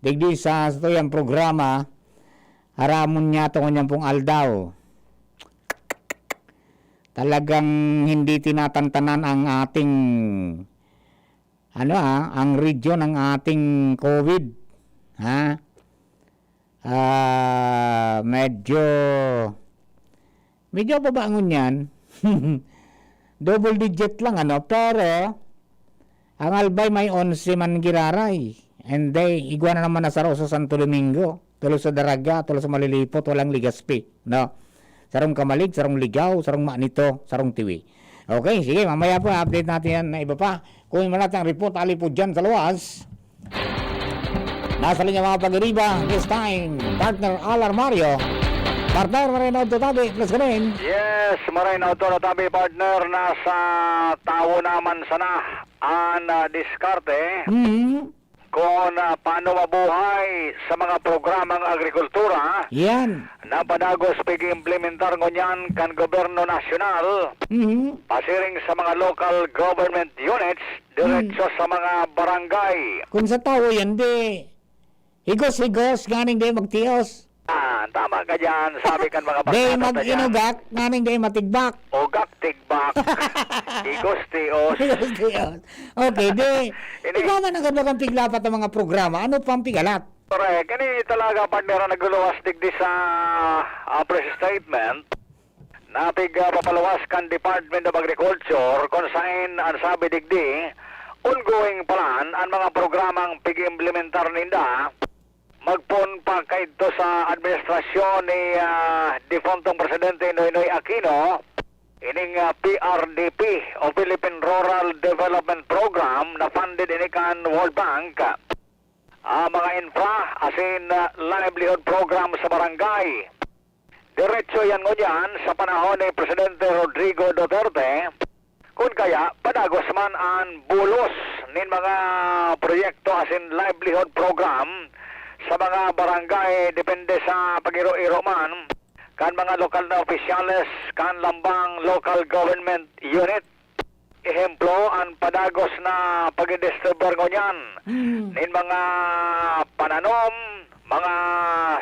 digdi sa satuyang programa, aramon niya to ngunyan pong aldaw. Talagang hindi tinatantanan ang ating, ano, ah, ang region ng ating COVID, ha? Ah, medyo, medyo baba ngunyan. Double digit lang, ano, pero ang Albay may onse man giraray. And they, igwa na naman na saro sa Santo Domingo, tulo sa Daraga, tulo sa Malilipot, walang Legazpi, no? Sarong Camalig, sarong Ligao, sarong Manito, sarong Tiwi. Okay, sige, mamaya po, update natin yan na iba pa. Kung wala tayong report, ali po dyan sa luwas. Nasa linya mga pag-iriba, this time, partner Al Armario. Partner, maray na udto tabi, plus ka rin. Yes, maray na udto na tabi, partner. Nasa tawo naman sana an, ah, diskarte. Mhm. Kung, ah, paano mabuhay sa mga programang agrikultura Yan. na padagos pig-implementar ngunyan kan gobyerno nasyonal, Mhm. pasiring sa mga local government units, diretso Hmm. sa mga barangay. Kung sa tawo yan, di higos-higos, nganing di magtios. Ah, tama ka dyan, sabi kan mga Di bagay na mag-, yan. Inugak, nganing di matigbak. Ugak, tigbak. Igos, tios. Igos, tios. Okay, di, Ini- ikaw man ang ganda kang piglapat ng mga programa. Ano pang pigalat? Correct. Kani talaga, partner, ang nagluwas digdi sa, ah, press statement na pig, ah, papaluwas kan Department of Agriculture, kung sain ang sabi digdi, ongoing pa lang ang mga programang pig-implementar ninda, magpoon pa kaidto sa administrasyon ni, ah, defuntong Presidente Noynoy Aquino, ining, ah, P R D P o Philippine Rural Development Program na funded ini kan World Bank, ah, mga infra asin, ah, livelihood program sa barangay. Diretso yan ngunyan sa panahon ni Presidente Rodrigo Duterte, kun kaya padagos man an bulos nin mga proyekto asin livelihood program sa mga barangay, depende sa pag-iro-iro man kan mga lokal na opisyales kan lambang local government unit. Ehemplo, an padagos na pag-distribuir ngunyan Mm. nin mga pananom, mga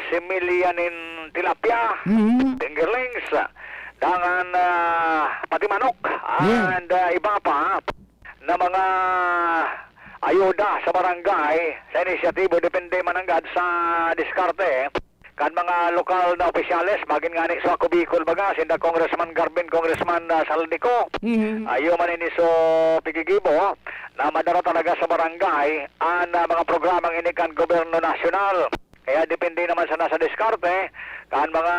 similya nin tilapia, Mm. fingerlings, dangan, ah, pati manok, Yeah. and, ah, iba pa na mga ayuda sa barangay, sa inisyatibo, depende man nanggad sa diskarte kan mga lokal na opisyales, magin ngani sa Ako Bicol baga, sinda Congressman Garvin, Congressman, ah, Saldico. Mhm. Ayo man ini so pigigibo na madara talaga sa barangay an, ah, mga programang ini kan gobyerno nasyonal. Kaya depende naman sana sa diskarte kan mga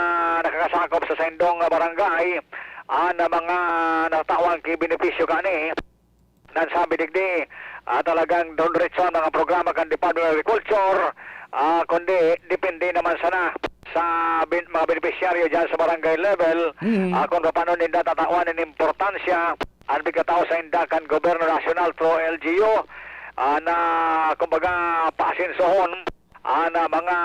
nakakasakop sa saindong, ah, barangay an, ah, mga natatawan ki benepisyo kani. Nan sabi digdi, ah, talagang diretso ang mga programa kan Department of Agriculture, ah, kundi depende naman sana sa bin-, mga benepisyaryo diyan sa barangay level, Mm. ah, kung paano ninda tatawan nin importansya an pagkatao sa inda kan gobyerno nasyonal through L G U, ah, na kumbaga paasensohon an, ah, mga,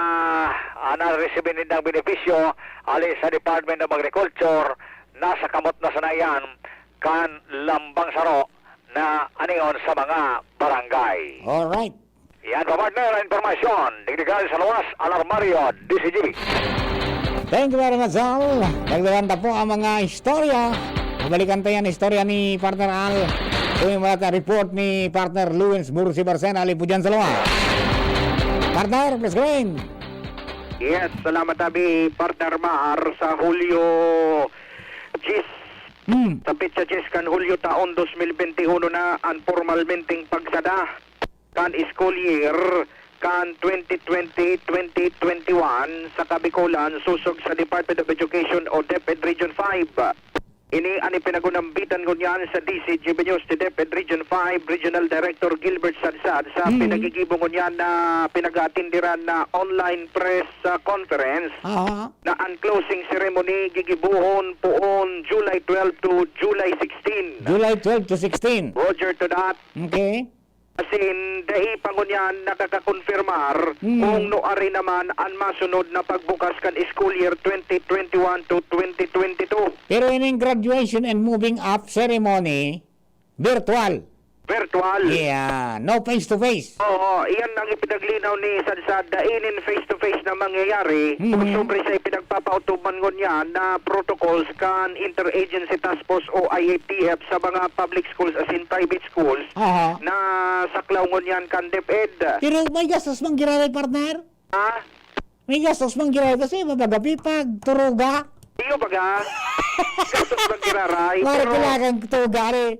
ah, naresibi nindang benepisyo hali sa Department of Agriculture, nasa kamot na sana iyan kan lambang saro na anion sa mga barangay. Alright. Yan po, partner, ang impormasyon. Digdigan sa luwas, Alarmario, D C G B. Thank you very much, Al. Dagdagan ta po ang mga istorya. Babalikan ta yan, istorya ni Partner Al. Kung yung mga report ni Partner Lewins Bursi Barcena, ali po dyan sa luwas. Partner, please go in. Yes, salamat, Abi, Partner Mar, sa Hulyo diyes. Hmm. Sa petsa diyes kan Hulyo taon dos mil bente uno na an pormalmenteng pagsada kan school year kan twenty twenty, twenty twenty-one sa Kabikolan, sosog sa Department of Education o DepEd Region five. Ini an ipinagunambitan ngunyan sa D C G B News ni DepEd Region five Regional Director Gilbert Sadsad sa Hmm. pinagigibo ngunyan na pinag-aatindiran na online press, ah, conference Aha. na ang closing ceremony gigibohon poon July twelve to July sixteen. July twelve to sixteen. Roger to that. Okay. Asin, dai pa ngunyan nakakakonfirmar Mm. kung nuari naman an masunod na pagbukas kan school year twenty twenty-one to twenty twenty-two. Pero ining graduation and moving up ceremony, virtual. Virtual. Yeah, no face to face. Oo, iyan ang ipinaglinaw ni Sadsad, dai nin face to face na mangyayari. Mhm. Kung sobre sa ipinagpapautob man ngunyan na protocols kan Interagency Task Force o I A T F sa mga public schools asin private schools Aha. na saklaw ngunyan kan DepEd. Pero may gastos mang giraray, partner? Ha? May gastos mang giraray kasi mabagapi pag turuga. Iyo baga. Gastos mang giraray. Mara Pero, kailangan tuga, eh.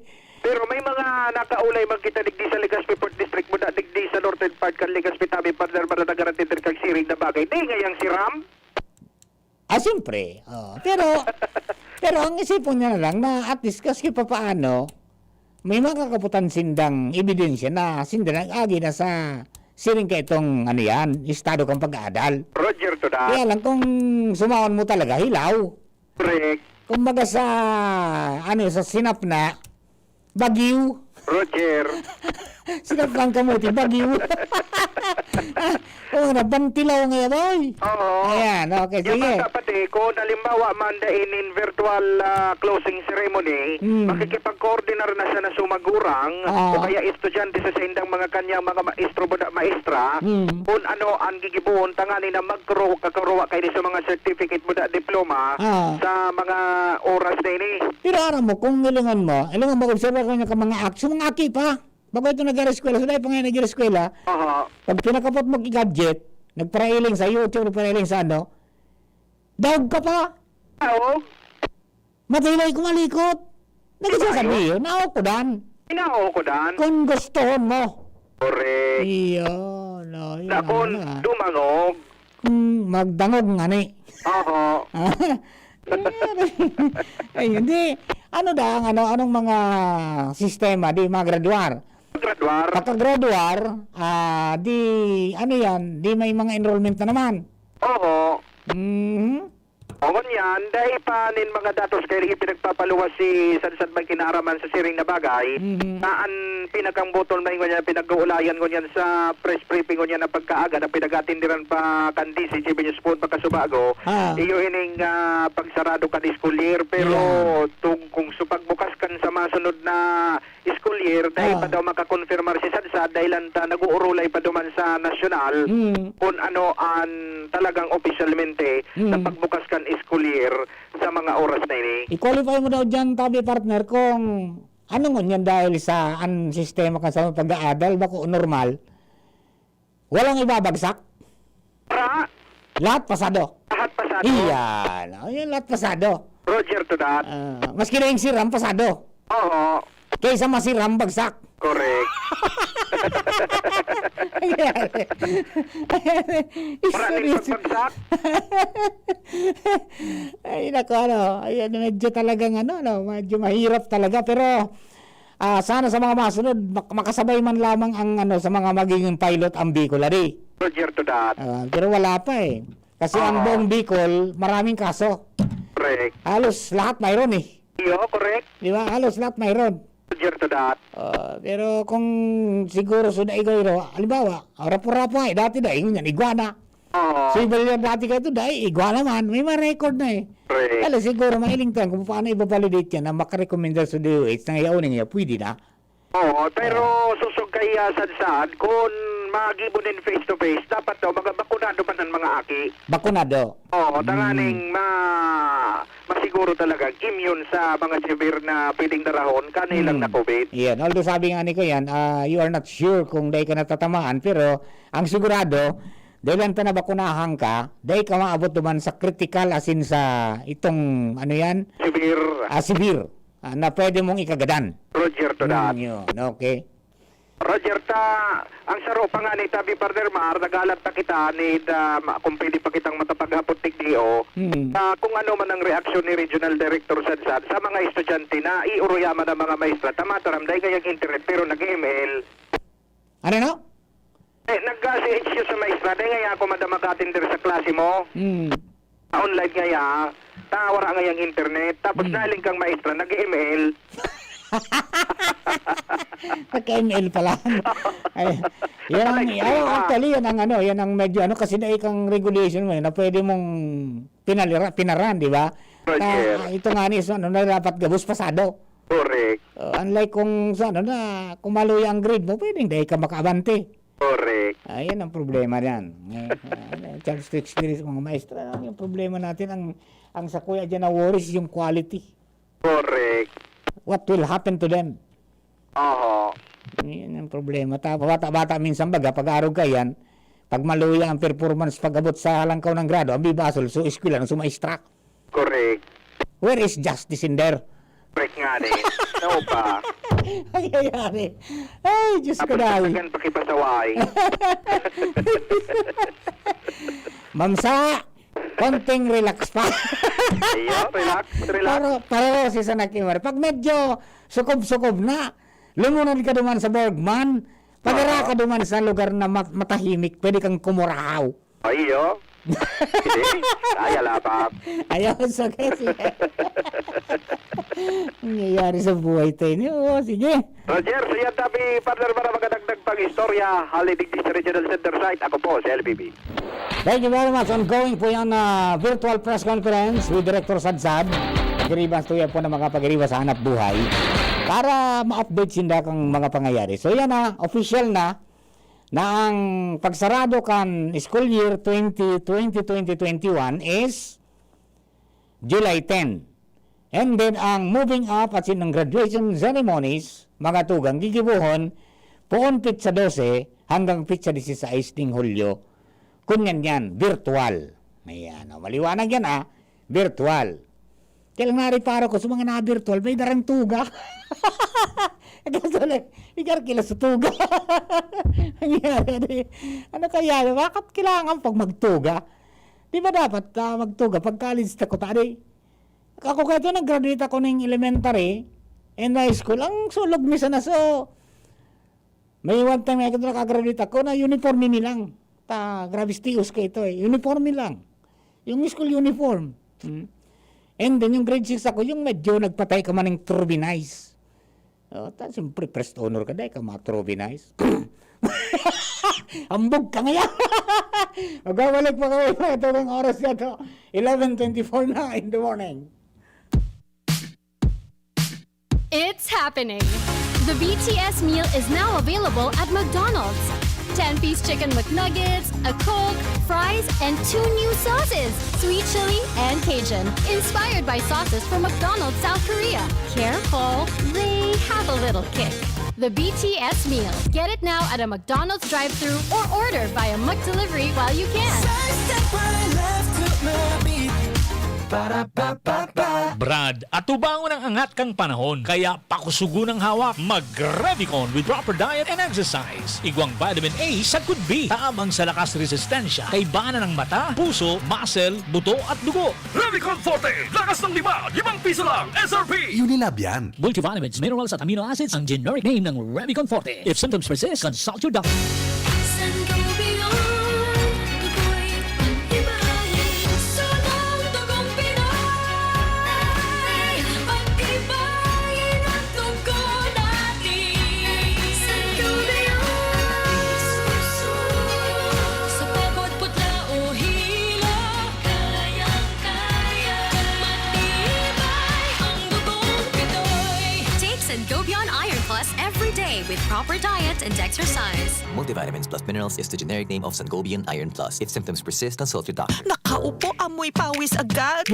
pero may mga nakaulay man kita digdi sa Legazpi Fourth District, muna digdi sa northern part kan Legazpi, tabi, partner, maranagaran tender kag siring na bagay. Di ngayang si Ram? Ah, siyempre. Oh, pero, pero ang isipon niya na lang na at least kasi papaano, may makakaputan sindang ebidensya na sinda nag-agi na sa siring ka itong, ano yan, estado kang pag-aadal. Roger to that. Kaya lang kung sumawan mo talaga, hilaw. Correct. Kumbaga sa, ano, sa sinap na, bagiw. Roger. Sinap lang kamuti, bagiw. Oo, nabantilaw nga yan, boy. Oo. Ayan, okay, Yung sige. Bata pati, kung halimbawa man dahil in virtual ah, closing ceremony, Mm. makikipag-coordinar na siya na sumagurang Ah. o kaya estudyante sa saindang mga kanyang mga maestro buda maestra, Mm. kung ano ang gigibohon tangani na magkuro-, kakaruwa kaini sa mga certificate buda diploma Ah. sa mga oras na ini. Pero aram mo, kung ilingan mo, ilingan mo, observe ko niya ka mga act-, sa mga aki pa. Bago ito nag-eskwela, sa dahil pa nga nag-eskwela, Aha. pag pinakapot mo ki-gadget, nagparailing sa YouTube, nagparailing sa ano, daog ka pa. Daog? Matilay kumalikot. Nagsasabi Ayun. yun, naokodan. Inaokodan. Kung gustohon mo. Correct. Iyo, no, yun Na ang kung ano, ah. dumangog. Kung magdangog nga ni. Oho. Ay, hindi. Ano da ang ano, anong mga sistema di magradwar? Graduar. Pagka-graduar, ah, di, ano yan, di may mga enrollment na naman. Oho. Mhm. O, ngunyan, dahil pa nin mga datos kayo ipinagpapaluwas si Sadsad may kinaaraman sa siring na bagay, Mhm. na ang pinakang botol na ngunyan, pinag-uulayan ngunyan sa press briefing ngunyan na pagkaaga na pinag-atindiran pa kan D C G B News Phone pagkasubago, Ah. iyo ining, ah, pagsarado kan school year, pero Yeah. tung-, kung sa pagbukas kan sa masunod na school year, dahil Ah. pa daw makakonfirmar si Sadsad, dahil lang ta nag-uurulay pa duman sa nasyonal, Mm. kung ano ang talagang opisyalmente sa Mm. pagbukas kan school year sa mga oras na ini. I-qualify mo daw dyan, tabi partner, kung ano ngunyan dahil sa ang sistema kan sa pag-aadal, bako normal, Walang ibabagsak? Para? Lahat pasado. Lahat pasado. Iyan. O, yan, lahat pasado. Roger to that. Ah, maski na yung siram, pasado. Oo. Kaysa masiram, bagsak. Correct. Ayan. Maraming Seryoso. pagbagsak. Ay, naku, ano, ayan, medyo talagang, ano, ano, medyo mahirap talaga, pero Ah, sana sa mga masunod, mak-, makasabay man lamang ang, ano, sa mga magiging pilot ang Bicol, ari. Roger to that. Ah, pero wala pa, eh. Kasi ang Oo. buong Bicol, maraming kaso. Correct. Halos lahat mayroon, eh. Iyo, correct. Di ba? Halos lahat mayroon. Roger to that. Ah, pero kung siguro sa daigoy ro, halimbawa, rapu-rapu ay, dati dai, ngunyan, iguana. Oo. Si Villar dati kayo to, dai, igwa naman. May mga record na eh. Correct. Kaya siguro, mailing tayo kung paano ibabalidate yan na makarekomendar sa D O H na yaon niya, pwede na. Oo, pero Oo. susog kaya sad-sad, kung magibo nin face-to-face, dapat daw mga bakunado man ang mga aki. Bakunado. Oo, Mm. tanganing ma-, masiguro talaga, immune sa mga severe na pwedeng darahon, kanilang Mm. na COVID. Yan. Although sabi nga ni Kuyan, ah, you are not sure kung dai ka natatamaan, pero ang sigurado, Dahil lang ta nabakunahan ka, dai ka maabot duman sa critical, as in sa itong, ano yan? Severe. Ah, severe. Ah, na pwede mong ikagadan. Roger to that. Mm, yun. Okay. Roger ta, ang saro pa nga ni Tabi Partner Mar, nagalat pa kita ni da, ma-, kung pwede pa kitang matapaghapot tigdi o, Mm. sa kung ano man ang reaksyon ni Regional Director Sadsad sa mga estudyante na iuruyaman ng mga maestra, tamataram, dahil ngayang internet, pero nag-M L. Ano, no? Eh, nag-, ah, si H Q sa maestra, dai ngaya ako madama ka-attender sa klase mo. Hmm. Sa online ngaya, ta wala ngayang internet. Tapos Hmm. nahiling kang maestra, nag-M L. Nag-M L pala. Ay, yan ang, Nag-M L ay, ka. actually, yan ang ano, yan ang medyo ano, kasi dai kang regulation mo, eh, na pwede mong pinalira-, pinaran, di ba? Roger. Na, ah, ito nga ni, so, ano, na dapat gabos pasado. Correct. Uh, unlike kung sa ano na, kung maluya ang grade mo, pwedeng dahil ka makaabante. Correct. Ayan ang problema niyan. Eh, ah, chance to experience mga maestra, yung problema natin, ang ang sa kuya dyan na worries yung quality. Correct. What will happen to them? Oho. Yan ang problema. Ta bata-bata minsan baga, pag-arog ka yan, pag maluya ang performance pag-abot sa halangkaw ng grado, ang bibasol, so eskwela ng sumaistra. Correct. Where is justice in there? Correct nga ni. Ano ba? Nangyayari. Ay, Diyos ko dahil. Tagan pakipasaway. Mamsa, konting relax pa. Iyo, relax, relax. Pero, pero si Sanakimar, pag medyo sukob-sukob na, lumunod ka duman sa Bergman, pagara ka duman sa lugar na mat- matahimik, pwede kang kumurahaw. Ay, iyo. Sige. Ay, alabak. Ayaw, sige, sige. Nangyayari sa buhay tayo niyo. Oo, sige. Roger, siya tabi, partner, para makadagdag pang istorya, hali digdi sa Regional Center Site. Ako po, si L B B. Thank you very much. Ongoing po yan na virtual press conference with Director Sadsad. Pagiribas tuya po ng mga pagiriba sa hanap buhay para ma-update sinda kang mga pangyayari. So yan na, official na na ang pagsarado kan school year twenty twenty twenty twenty-one is July ten. And then ang moving up at sinang graduation ceremonies, mga tugang gigibohon, poon petsa dose hanggang petsa disisais ning Hulyo. Kun yan yan, virtual. Ayan, o, maliwanag yan ah, virtual. Kaya lang nariparo ko sa mga na-virtual, may darang tuga. Kaso lang, igar kila sa tuga. Nangyari, ano, ano kaya, bakit kailangan pag magtuga? Di ba dapat ah, magtuga pag college ta ko tadi? Ako kaya ito, nag-graduate ako ng elementary and high school. Ang sulog mi sana so, may one time na ito nakagraduate ako na uniforme mi lang. Ta, grabe stius ka ito eh. Uniforme lang. Yung school uniform. Hmm. And then yung grade six ako, yung medyo nagpatay ka man ng turbinize. Oh, ta, siyempre, first honor ka, dahil ka mga turbinize. Ambog ka ngayon. Magbabalik pa kami mga tuwing oras na to. eleven twenty-four na in the morning. It's happening! The B T S meal is now available at McDonald's. Ten-piece chicken McNuggets, a Coke, fries, and two new sauces, sweet chili and Cajun, inspired by sauces from McDonald's South Korea. Careful, they have a little kick. The B T S meal. Get it now at a McDonald's drive-thru or order via McDelivery while you can. Sidestep right, left to my beat. Ba-da-ba-ba-ba. Brad, atubangon ang angat kan panahon, kaya pakusugon ang hawak. Mag-Revicon with proper diet and exercise. Igwang vitamin A sagkod B, tabang sa lakas resistensya, kaibanan ng mata, puso, muscle, buto at dugo. Revicon Forte, lakas ng lima, limang piso lang, S R P. Unilab yan. Multivitamins, minerals at amino acids ang generic name ng Revicon Forte. If symptoms persist, consult your doctor. Sangobion, ako'y pag-ibahin. Sunong dugong Pinoy, pag-ibahin ang dugo natin. Sangobion, sa pagod, putla o hilo, kayang-kaya. Matibay ang dugong Pinoy. Take Sangobion Iron Plus every day with proper diet and exercise. Multivitamins plus minerals is the generic name of Sangobion Iron Plus. If symptoms persist, consult your doctor. Nakaupo, amoy pawis agad.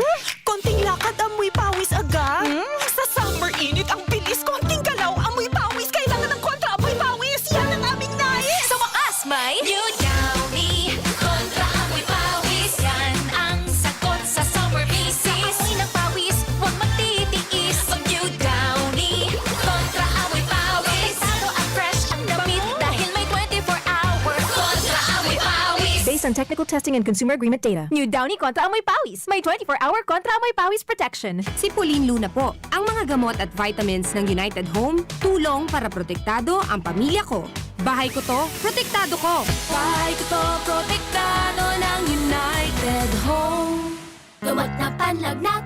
Konting lakad, amoy pawis agad. Hmm? Sa summer init, ang bilis. Konting galaw, amoy pawis. Kailangan ng kontra amoy pawis. Yan ang aming nais. Sa wakas, may New Downy Kontra Amoy Pawis. Yan ang sagot sa summer misis. Sa amoy ng pawis, huwag magtitiis. Mag New Downy Kontra Amoy Pawis. Protektado at fresh ang damit dahil may twenty-four hour Kontra Amoy Pawis. Based on technical testing and consumer agreement data. New Downy Kontra Amoy Pawis. May twenty-four hour Kontra Amoy Pawis protection. Si Pauline Luna po. Ang mga gamot at vitamins ng United Home, tulong para protektado ang pamilya ko. Bahay ko to, protektado ko. Bahay ko to, protektado ng United Home. Gamot na panlagnat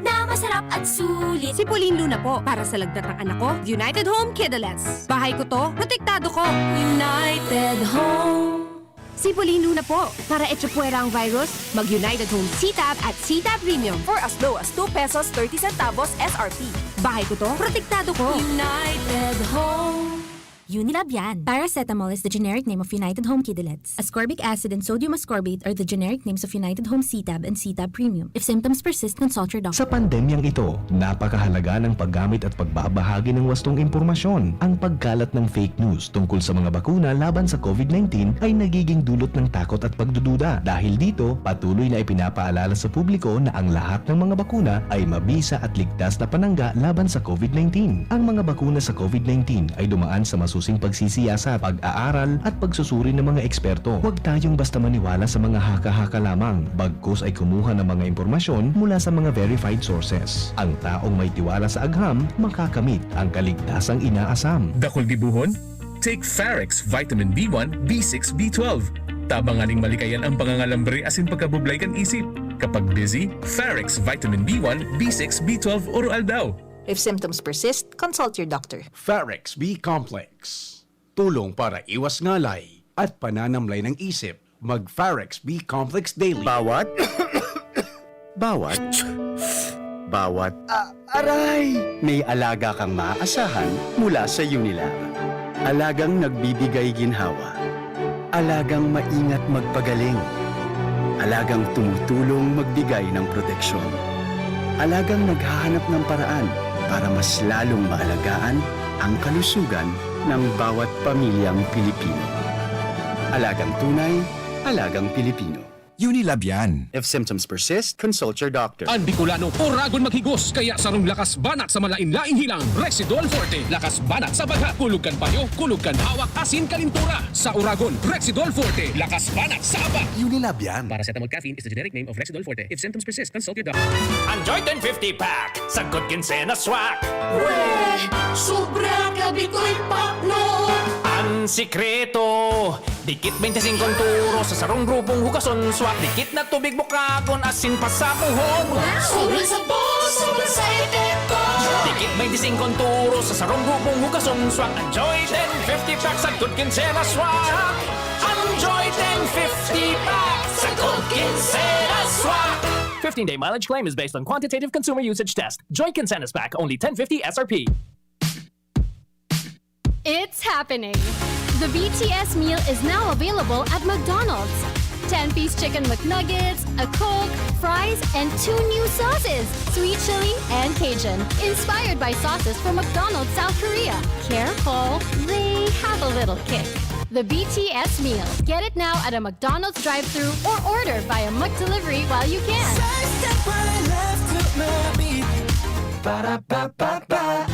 na masarap at sulit. Si Pauline Luna po, para sa lagnat ng anak ko, United Home Kidalettes. Bahay ko to, protektado ko. United Home. Si Pauline Luna po, para echapuwera ang virus, mag United Home C-Tab at C-Tab Premium. For as low as two pesos thirty centavos S R P. Bahay ko to, protektado ko. United Home. Unilab yan. Paracetamol is the generic name of United Home Kidilets. Ascorbic acid and sodium ascorbate are the generic names of United Home C-Tab and C-Tab Premium. If symptoms persist, consult your doctor. Sa pandemyang ito, napakahalaga ng paggamit at pagbabahagi ng wastong impormasyon. Ang pagkalat ng fake news tungkol sa mga bakuna laban sa COVID nineteen ay nagiging dulot ng takot at pagdududa. Dahil dito, patuloy na ipinapaalala sa publiko na ang lahat ng mga bakuna ay mabisa at ligtas na panangga laban sa COVID nineteen. Ang mga bakuna sa COVID nineteen ay dumaan sa masusing pagsisiyasat, pag-aaral at pagsusuri ng mga eksperto. Huwag tayong basta maniwala sa mga haka-haka lamang, bagkus ay kumuha ng mga impormasyon mula sa mga verified sources. Ang taong may tiwala sa agham makakamit ang kaligtasang inaasam. Dakul gibohon? Take Farex Vitamin B one, B six, B twelve. Tabang nganing malikayan ang pangangalambre asin pagkabublay kan isip. Kapag dizzy, Farex Vitamin B one, B six, B twelve oro-aldaw. If symptoms persist, consult your doctor. Farex B Complex. Tulong para iwas ngalay at pananamlay ng isip. Mag Farex B Complex Daily. Bawat, bawat, bawat, ah, aray! May alaga kang maaasahan mula sa Unilab. Alagang nagbibigay ginhawa. Alagang maingat magpagaling. Alagang tumutulong magbigay ng proteksyon. Alagang naghahanap ng paraan para mas lalong maalagaan ang kalusugan ng bawat pamilyang Pilipino. Alagang tunay, alagang Pilipino. Unilab yan. If symptoms persist, consult your doctor. An Bicolano, oragon maghigos, kaya sarong lakas banat sa malain-laing hilang, Rexidol Forte. Lakas banat sa bagha, kulog kan payo, kulog kan hawak, asin kalintura. Sa oragon, Rexidol Forte. Lakas banat sa aba. Unilab yan. Paracetamol caffeine is the generic name of Rexidol Forte. If symptoms persist, consult your doctor. Enjoy ten fifty pack sa Good Quincena Swak. Weh! Sobra ka Bicoy Pak, no? An sikreto, dikit bente singko an turo sa sarong grupong hugason swak. Dikit na tubig bukagon asin pasapuhon. Sobra sa boss, sobra sa epekto. Dikit bente singko an turo sa sarong grupong hugason swak. Enjoy ten fifty pack sa Good Quincena Swak. Enjoy ten fifty pack sa Good Quincena Swak. Fifteen-day mileage claim is based on quantitative consumer usage test. Joy Quincena's pack, only ten fifty S R P. It's happening! The B T S meal is now available at McDonald's. Ten-piece chicken McNuggets, a Coke, fries, and two new sauces, sweet chili and Cajun. Inspired by sauces from McDonald's South Korea. Careful, they have a little kick. The B T S meal. Get it now at a McDonald's drive-thru or order via McDelivery while you can. Sidestep right, left to my beat. Ba-da-ba-ba-ba.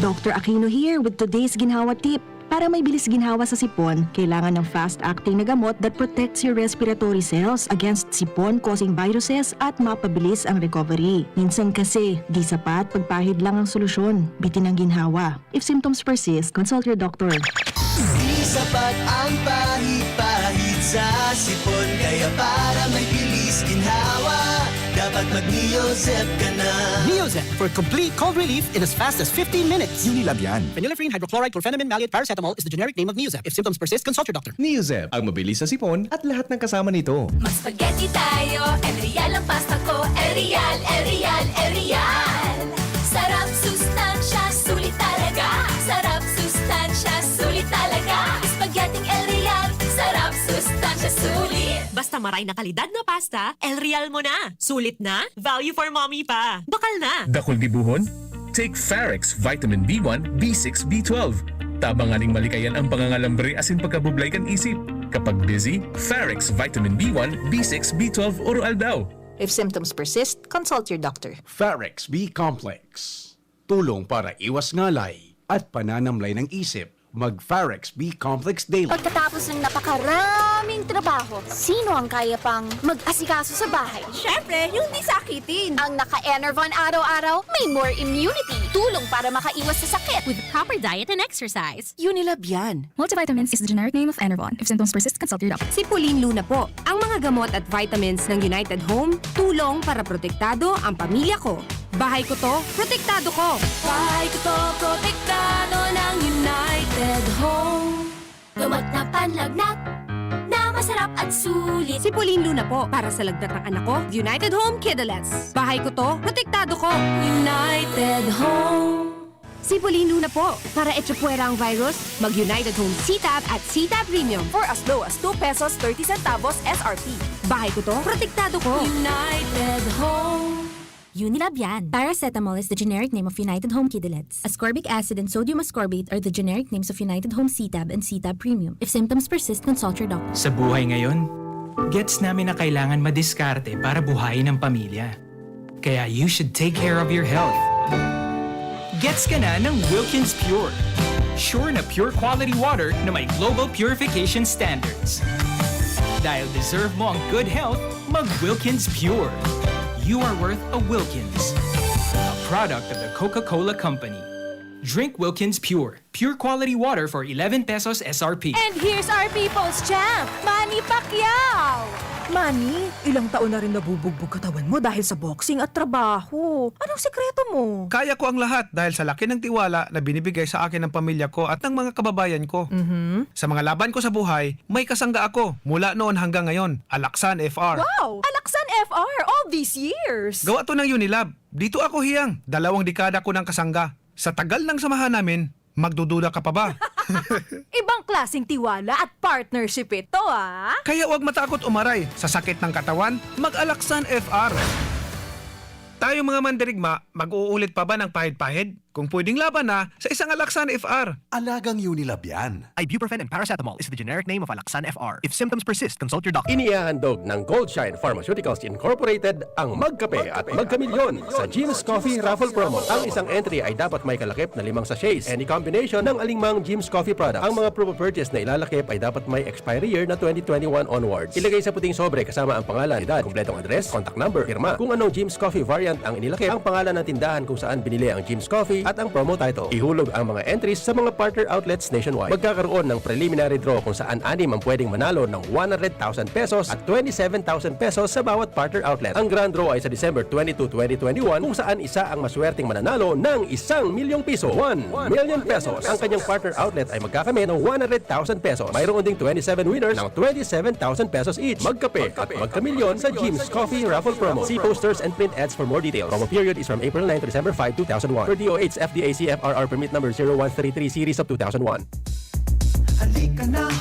Doctor Aquino here with today's ginhawa tip. Para may bilis ginhawa sa sipon, kailangan ng fast-acting na gamot that protects your respiratory cells against sipon-causing viruses at mapabilis ang recovery. Minsan kasi, di sapat pagpahid lang ang solusyon. Bitin ang ginhawa. If symptoms persist, consult your doctor. Di sapat ang pahid-pahid sa sipon, kaya para may bilis ginhawa, dapat mag-Neozep ka na. Neozep for complete cold relief in as fast as fifteen minutes. Unilab yan. Phenylephrine, hydrochloride, chlorphenamine maleate, paracetamol is the generic name of Neozep. If symptoms persist, consult your doctor. Neozep, ang mabilis sa sipon at lahat ng kasama nito. Mag-spaghetti tayo, El Real ang pasta ko. El Real, El Real, El Real. Sarap, sustansya, sulit talaga. Sarap, sustansya, sulit talaga. Spaghetti El Real. Sarap, sustansya, sulit. Basta maray na kalidad na pasta, El Real mo na. Sulit na, value for mommy pa. Bakal na. Dakul gibohon? Take Farex Vitamin B one, B six, B twelve. Tabang nganing malikayan ang pangangalambre asin pagkabublay kan isip. Kapag dizzy, Farex Vitamin B one, B six, B twelve oro-aldaw. If symptoms persist, consult your doctor. Farex B Complex. Tulong para iwas ngalay at pananamlay ng isip. Mag Farex B Complex Daily. Pagkatapos ng napakaraming trabaho, sino ang kaya pang mag-asikaso sa bahay? Siyempre, yung di sakitin. Ang naka-Enervon araw-araw, may more immunity. Tulong para makaiwas sa sakit. With proper diet and exercise. Unilab yan. Multivitamins is the generic name of Enervon. If symptoms persist, consult your doctor. Si Pauline Luna po. Ang mga gamot at vitamins ng United Home, tulong para protektado ang pamilya ko. Bahay ko to, protektado ko. Bahay ko to, protektado ng United Home. Gamot na panlagnat, na Masarap at sulit. Si Pauline Luna po, para sa lagnat ng anak ko, United Home Kidulets. Bahay ko to, protektado ko. United Home. Si Pauline Luna po, para echapuwera ang virus, mag United Home C-Tab at C-Tab Premium. For as low as two pesos thirty centavos S R P. Bahay ko to, protektado ko. United Home. Unilab yan. Paracetamol is the generic name of United Home Kidulets. Ascorbic acid and sodium ascorbate are the generic names of United Home C-Tab and C-Tab Premium. If symptoms persist, consult your doctor. Sa buhay ngayon, gets namin na kailangan madiskarte para buhayin ang pamilya. Kaya you should take care of your health. Gets ka na ng Wilkins Pure. Sure na pure quality water na may global purification standards. Dahil deserve mo ang good health, mag Wilkins Pure. You are worth a Wilkins. A product of the Coca-Cola Company. Drink Wilkins Pure. Pure quality water for eleven pesos S R P. And here's our people's champ, Manny Pacquiao! Manny, ilang taon na rin nabubugbog katawan mo dahil sa boxing at trabaho. Anong sikreto mo? Kaya ko ang lahat dahil sa laki ng tiwala na binibigay sa akin ng pamilya ko at ng mga kababayan ko. Mhm. Sa mga laban ko sa buhay, may kasangga ako mula noon hanggang ngayon, Alaksan F R. Wow! Alaksan F R all these years! Gawa to ng Unilab. Dito ako hiyang, dalawang dekada ko ng kasangga. Sa tagal ng samahan namin, magdududa ka pa ba? Ibang klaseng tiwala at partnership ito, ah! Kaya huwag matakot umaray sa sakit ng katawan, mag-Alaksan F R. Tayong mga mandirigma, mag-uulit pa ba ng pahid-pahid? Kung pwedeng laban na, sa isang Alaksan F R. Alagang Unilab yan. Ibuprofen and paracetamol is the generic name of Alaxan F R. If symptoms persist, consult your doctor. Inihahandog ng Goldshine Pharmaceuticals Incorporated ang Magkape at Magkamilyon sa Jim's Coffee Raffle Promo. Ang isang entry ay dapat may kalakip na limang sachets, any combination ng alingmang Jim's Coffee product. Ang mga promo purchase na ilalakip ay dapat may expiry year na twenty twenty-one onwards. Ilagay sa puting sobre kasama ang pangalan, edad, kumpletong address, contact number, pirma. Kung anong Jim's Coffee variant ang inilakip, ang pangalan ng tindahan kung saan binili ang Jim's Coffee at ang promo title. Ihulog ang mga entries sa mga partner outlets nationwide. Magkakaroon ng preliminary draw kung saan anim ang pwedeng manalo ng one hundred thousand pesos at twenty-seven thousand pesos sa bawat partner outlet. Ang grand draw ay sa December twenty-two, twenty twenty-one, kung saan isa ang maswerteng mananalo ng isang milyong piso, one million pesos. Ang kanyang partner outlet ay magkakamit ng one hundred thousand pesos. Mayroon ding twenty-seven winners ng twenty-seven thousand pesos each. Magkape at magkamilyon sa Jim's Coffee Raffle Promo. See posters and print ads for more details. Promo period is from April nine to December five, two thousand one. Per D O H F D A C F R R permit number zero one three three series of two thousand one. Halika na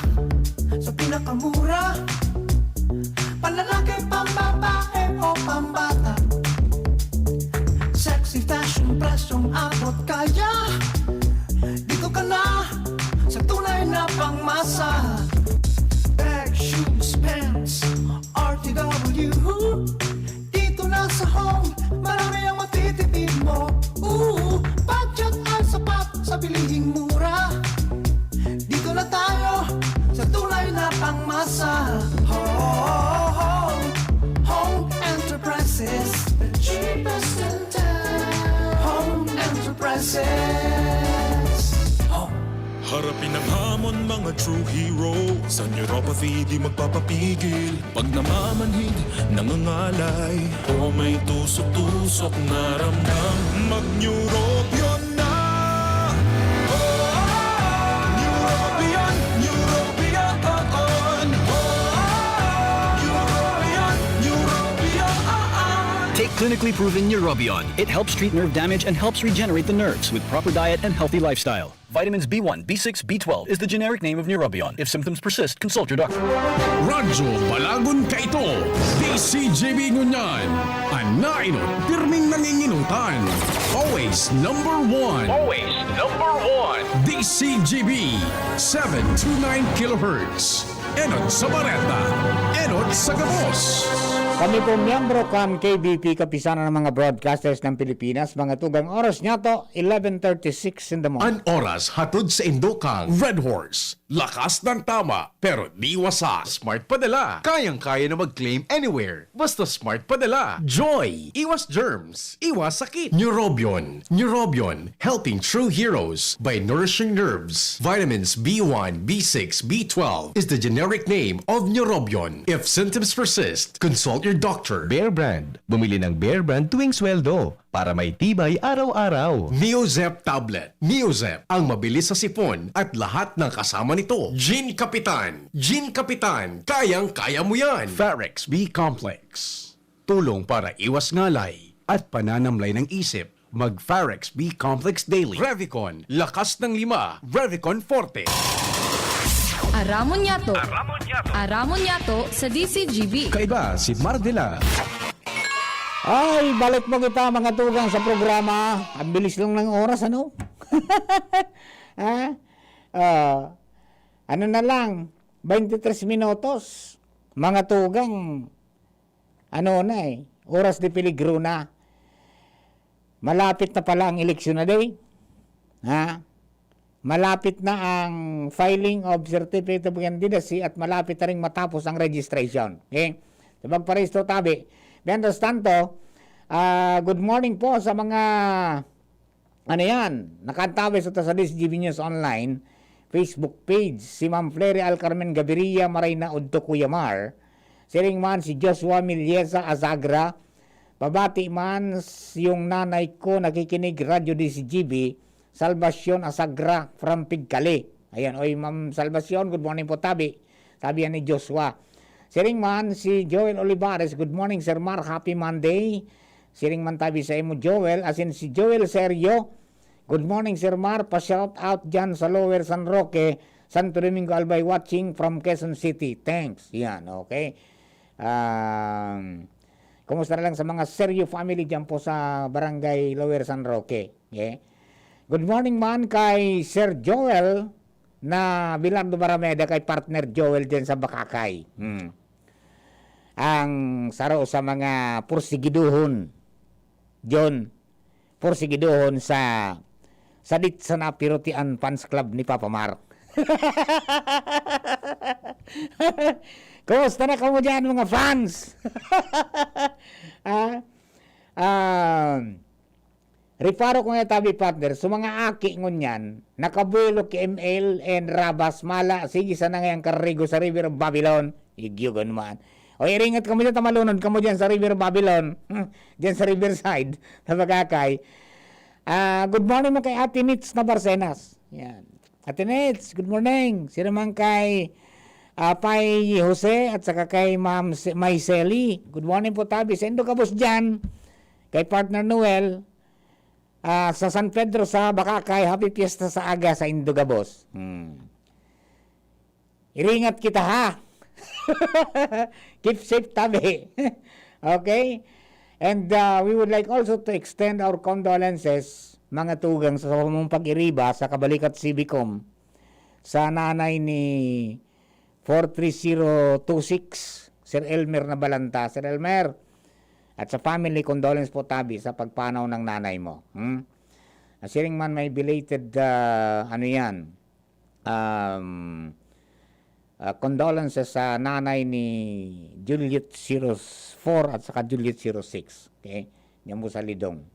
sa pinakamura, panlalaki, pambabae o pambata. Sexy fashion, presyong abot kaya. Dito ka na sa tunay na pangmasa. Bag, shoes, pants, R T W. Dito na sa Home, marami ang matitipid mo. Ooh, budget ay sapat sa bilihing mura. Dito na tayo sa tunay na pangmasa. Home, Home Enterprises, the cheapest in town. Home Enterprises. Home. Harapin ang hamon, mga true hero. Sa neuropathy di magpapapigil. Pag namamanhid, nangangalay, o may tusok-tusok na ramdam, mag-Neurobion na! Oh, Neurobion, Neurobion, oh, oh. Neurobion, Neurobion, oh, oh. Take clinically proven Neurobion. It helps treat nerve damage and helps regenerate the nerves with proper diet and healthy lifestyle. Vitamins B one, B six, B twelve is the generic name of Neurobion. If symptoms persist, consult your doctor. Radyo Balagon Kaito, D C G B ngunyan. An nainot, pirming nanginginutan. Always number one. Always number one. D C G B, seven two nine kilohertz. Enot sa bareta, enot sa gabos. Kami po miyembro kan K B P, Kapisanan ng mga Broadcasters ng Pilipinas, mga tugang oras niya to, eleven thirty-six in the morning. An oras hatod sa indokang Red Horse. Lakas ng tama, pero di wasa. Smart padala. Kayang-kaya na mag-claim anywhere. Basta smart padala. Joy. Iwas germs. Iwas sakit. Neurobion. Neurobion. Helping true heroes by nourishing nerves. Vitamins B one, B six, B twelve is the generic name of Neurobion. If symptoms persist, consult your doctor. Bear Brand. Bumili ng Bear Brand tuwing sweldo. para may tibay araw-araw. Neozep tablet. Neozep, ang mabilis sa sipon at lahat ng kasama nito. Gin Kapitan. Gin Kapitan, kayang-kaya mo yan. Farex B Complex. Tulong para iwas ngalay at pananamlay ng isip. Mag Farex B Complex Daily. Revicon, lakas ng lima. Revicon Forte. Aramon niyato. Aramon niyato. Aramon niyato sa D C G B. Kaiba si Mardila. Ay, balik mo kita, mga tugang, sa programa. Ang bilis lang ng oras, ano? Ha? Ah, ano na lang, twenty-three minutos. Mga tugang, ano na eh, oras de peligro na. Malapit na pala ang eleksyon na day. Ha? Malapit na ang filing of certificate of candidacy at malapit na rin matapos ang registration. Okay? So, magparesto tabi. Mientras tanto, ah, good morning po sa mga, ano yan, nakantabi sa, sa D C G B News Online Facebook page, si Ma'am Flery Alcarmen Gaviria, Marina Udto, Kuya Mar, siring man si Joshua Milyesa Azagra, pabati man s- yung nanay ko nakikinig Radyo D C G B, Salvacion Asagra from Pigkali. Ayan, oy Ma'am Salvacion, good morning po tabi. Sabi yan ni Joshua. Siring man si Joel Olivares, good morning Sir Mar, happy Monday. Siring man tabi sa imo Joel, asin si Joel Serio, good morning Sir Mar, pa-shout out dyan sa Lower San Roque, Santo Domingo Albay watching from Quezon City. Thanks. Yan, okay. Um, kumusta na lang sa mga Serio family dyan po sa Barangay Lower San Roque? Okay. Good morning man kay Sir Joel na Bilardo Barameda, kay partner Joel din sa Bakakay. Hmm. Ang saro sa mga pursigiduhon, John, pursigiduhon sa Sadit sa Napirutian Fans Club ni Papa Mark. Kumusta na kamo dyan, mga fans? Ah, um, Reparo ko nga tabi, partner, so mga aki ngunyan, nakabuelo ki M L and Rabas, mala, sige sana ngayang karigo sa River of Babylon. Igyogon man. O iringat kamo dyan, tamalunod kamo dyan sa River of Babylon. Dyan sa Riverside, sa Bagakay. Ah, good morning man kay Ate Nits na Barcenas. Yan. Ate Nits, good morning. Sino man kay ah, Pay Jose at saka kay Ma'am Se- May Selly. Good morning po, tabi. Sa Indo Gabos dyan, kay Partner Noel, ah, sa San Pedro sa Bacacay, happy fiesta sa aga sa Indo Gabos. Hmm. Iringat kita, ha? Keep safe, tabi. Okay? And uh, we would like also to extend our condolences, mga tugang, sa mong pag-iriba sa Kabalikat Civicom sa nanay ni four three zero two six, Sir Elmer Nabalanta. Sir Elmer, at sa family, condolence po, tabi, sa pagpanaw ng nanay mo. Hmm? Asiring man may belated, ah, ano yan, um, ah, condolences sa nanay ni Juliet zero four at saka Juliet zero six. Okay? Diyan po sa Lidong.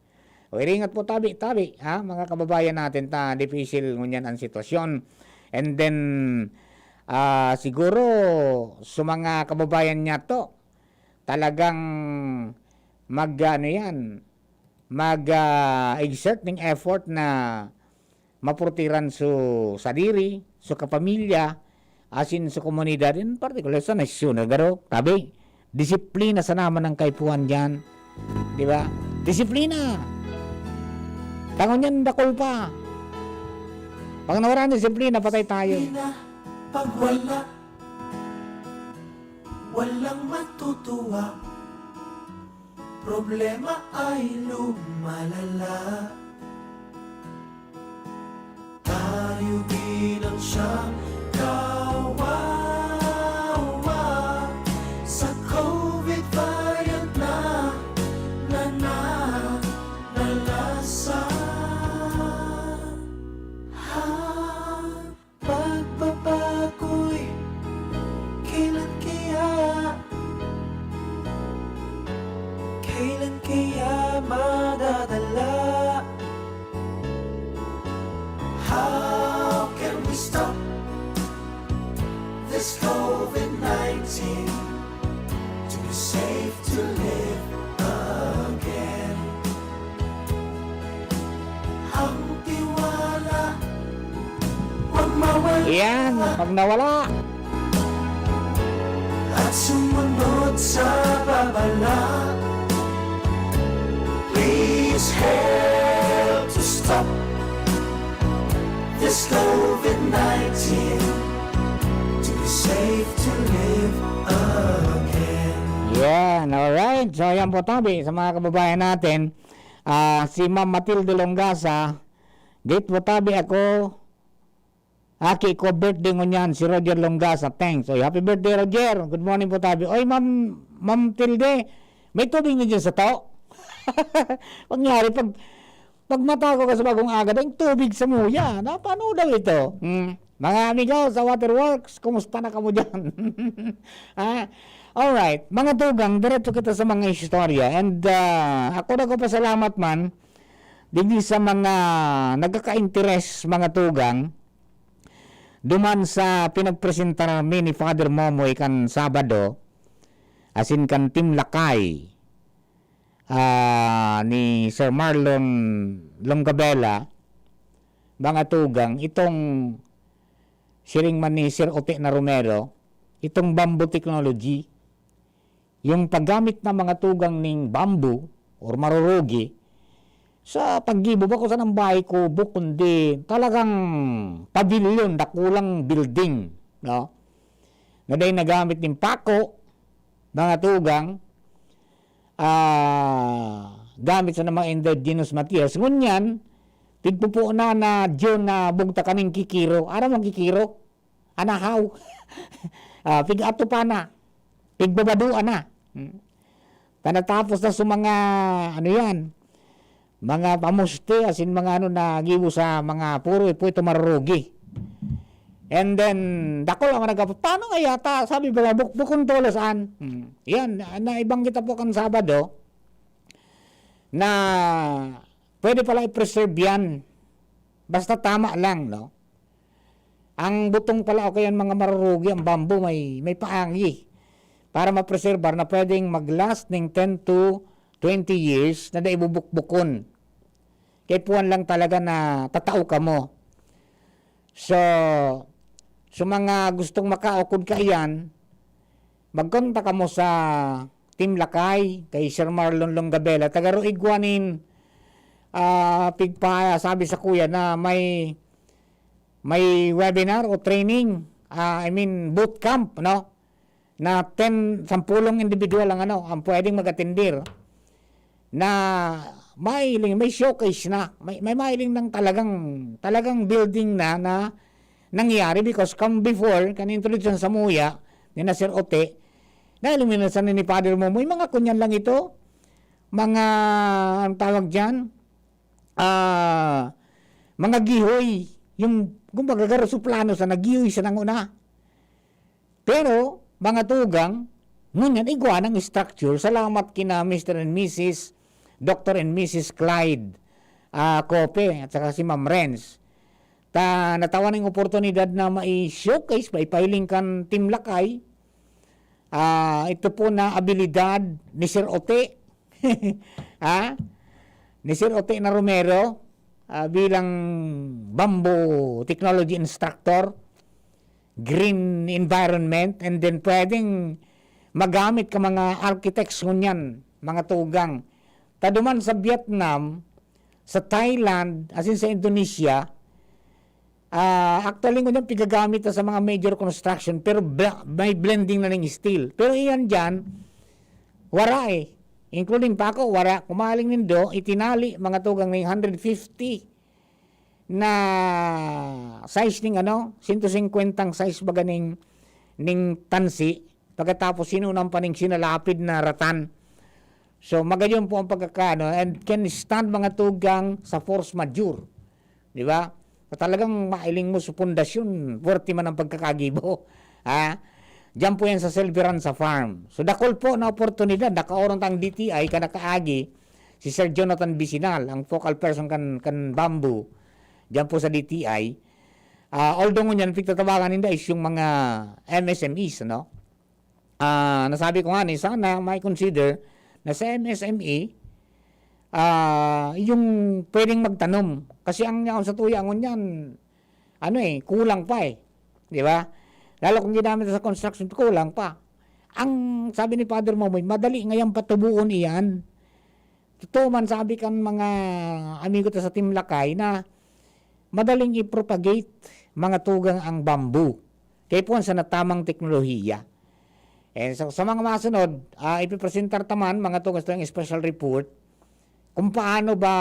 O, iringat po, tabi, tabi, ha, mga kababayan natin, ta, difícil ngunyan ang sitwasyon. And then, ah, siguro, sa mga kababayan niya to, talagang mag, ano yan, mag, ah, exert ng effort na mapurtiran su sadiri, su kapamilya, asin su komunidad, in particular sa nasyon na garo. Tabi, disiplina sana man ang kaipuhan diyan. Di ba? Disiplina! Tangon yan, dakul pa. Pag nawala ang disiplina, patay tayo. Disiplina, pag wala, walang matutuwa. Problema ay lumalala. Tayo din ang siyang kawawa sa COVID variant na, na, na, nalasa. Ha? Pagbabago'y kailan kaya? Kailan kaya madadala? How can we stop Yan, pag nawala. At sumunod sa babala. Please help to stop this COVID nineteen, to be safe to live again. Yan, alright. So, yan po tabi sa mga kababayan natin. Ah, si Ma'am Matilde Longasa, "Greet po tabi ako. Aki ko, birthday ngunyan, si Roger Longasa. Thanks." Oy, happy birthday, Roger. Good morning po tabi. Oy, Ma'am, Ma'am Tilde, may tubig na dyan sa to? Pangyari, pag, pag mata ko ka sa bagong aga, dahil tubig sa muya. Na, paano daw ito? Hmm. Mga amigo sa Waterworks, kumusta na kamo dyan? Ah, alright, mga tugang, diretso kita sa mga istorya. And, ah, ako nagpapasalamat man, digdi sa mga nagkaka-interes, mga tugang, duman sa pinagpresentar mi ni Father Momoy kan Sabado, asin kan Team Lakay, ah, ni Sir Marlon Longabela, mga tugang, itong siring man ni Sir Ote na Romero, itong bamboo technology, yung paggamit ng mga tugang ning bamboo or marurugi sa paggibo. Bako sa nang bahay ko, bukon di talagang pabilyon, dakulang building, no? Na dahil nagamit ning pako, mga tugang, ah, gamit sa mga indigenous materials. Ngunyan, pigpupo na na Diyo na bugta kaning kikiro. Ano mang kikiro? Anahaw. Ah, pig-ato pa na. Pigbabadua na. Hmm. Tanatapos na sa mga, ano yan, mga pamuste, asin mga ano na gibo sa mga puro po ito marurugi. And then, dakul ang nagkapot. Paano nga yata? Sabi ba, buk-, bukon tolos an? Hmm. Yan, na, naibang kita po kan Sabado na pwede pala i-preserve yan. Basta tama lang, no? Ang butong pala o kaya mga marurugi, ang bamboo, may, may paagi para mapreserbar na pwedeng mag-last ning ten to twenty years na dai bubukbukon. Kaya puwan lang talaga na tatao kamo. So, sa mga gustong makaukod kaiyan, magkontak kamo sa Team Lakay, kay Sir Marlon Longabela. Taga Roigua nin, ah, pigpa-, sabi sa kuya na may, may webinar o training, ah, I mean, boot camp, no? Na ten, sampulong individual ang ano, ang pwedeng mag-atendir. Na mailing, may showcase na. May, may mailing ng talagang, talagang building na, na nangyari because come before, kan introduction sa Muya, ni na Sir Ote, na iluminasan ni Father Momoy, mga kunyan lang ito. Mga, ang tawag dyan, ah, mga gihoy, yung, kumbaga, garo su plano sa nagihoy sa nanguna. Pero, mga tugang, ngunyan, igwa ng structure. Salamat kina Mister and Missus, Doctor and Missus Clyde, ah, Cope, at saka si Ma'am Renz. Ta, natawan ng oportunidad na mai-showcase, maipahiling kan Team Lakay. Ah, ito po na abilidad ni Sir Ote. Ha? Ni Sir Ote na Romero, ah, bilang bamboo technology instructor, green environment, and then pwedeng magamit ka mga architects ngunyan, mga tugang. Taduman sa Vietnam, sa Thailand, asin sa Indonesia, ah, actually, ngunyan pigagamit na sa mga major construction, pero bla-, may blending na ning steel. Pero iyan dyan, wara eh. Including pa ako, wara. Kumaling nindo, itinali, mga tugang ning hundred fifty na size ning ano, sento singkwentang size baga ning, ning tansi. Pagkatapos, sinunan pa ning sinalapid na ratan. So, magayon po ang pagkakaano, and can stand mga tugang sa force majeure. Di ba? Na talagang mailing mo sa pundasyon, forte man ang pagkakagibo. Ha? Diyan po yan sa Silveranza Farm. So, dakul po na oportunidad. Nakaorong tang D T I, ka nakaagi, si Sir Jonathan Bisinal, ang focal person kan, kan Bamboo. Diyan po sa D T I. Ah, although ngunyan, pigtatabangan ninda is yung mga M S M Es, no? Ah, nasabi ko nga ni, sana may consider na sa M S M E, ah, yung pwedeng magtanom. Kasi ang yaon sa tuya ngunyan, ano eh, kulang pa eh. Di ba? Lalo kung ginamit sa construction, kulang pa. Ang sabi ni Father Momoy, madali ngayang patubuon iyan. Totoo man, sabi kan mga amigo ta sa Team Lakay na madaling i-propagate mga tugang ang bamboo. Kaya po sa natamang teknolohiya. And sa, sa mga masunod, ah, ipipresentar taman, mga tugang, sa special report kung paano ba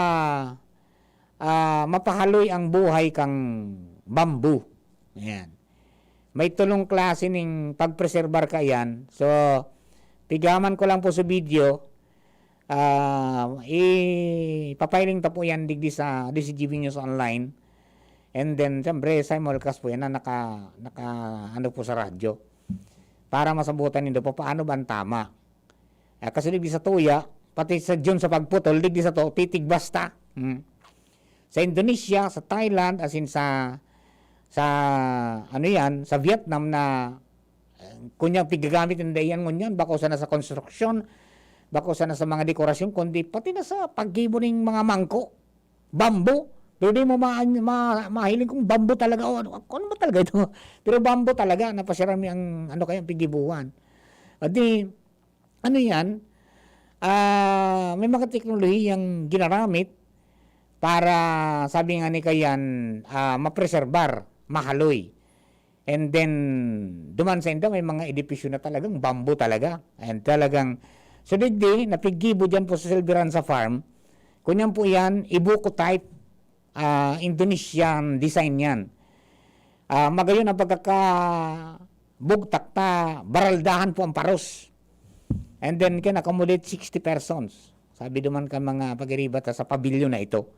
ah, mapahaloy ang buhay kang bamboo. Ayan. May tulong klase ning pagpreserbar kaiyan. So, pigaman ko lang po sa video, ah, ipapiling ta po yan digdi sa D C G B News Online. And then, siyempre, simulcast po yan na naka, naka, ano po sa radyo. Para masabutan nindo pa paano ba ang tama. Ah, kasi digdi sa tuya, pati sa June sa pagputol, digdi sa to, titigbas ta. Hmm. Sa Indonesia, sa Thailand, as in sa, sa, ano yan, sa Vietnam na, eh, kunya pigagamit ninda iyan ngunyan, bako sana sa konstruksyon, bako sana sa mga dekorasyon, kundi pati na sa paggibo ning mga mangko, bamboo. Pero di mo ma-, ma-, mahiling kung bamboo talaga o ano, ano ba talaga ito? Pero bamboo talaga, napasirami ang, ano kaya, ang pigibuhan. At di, ano yan? Ah, may mga teknolohiyang ginaramit para, sabi nga ni Kayan, ah, mapreserbar, mahaloy. And then, duman sa inda, may mga edipisyo na talagang bamboo talaga. And talagang, so digdi, napiggibo dyan po sa Silveranza Farm. Kunyan po yan, Ibuko type, ah, Indonesian design yan. Ah, magayon ang pagkakabugtak ta, baraldahan po ang paros. And then, can accommodate sixty persons. Sabi duman kan mga pag-iriba ta sa pabilyon na ito.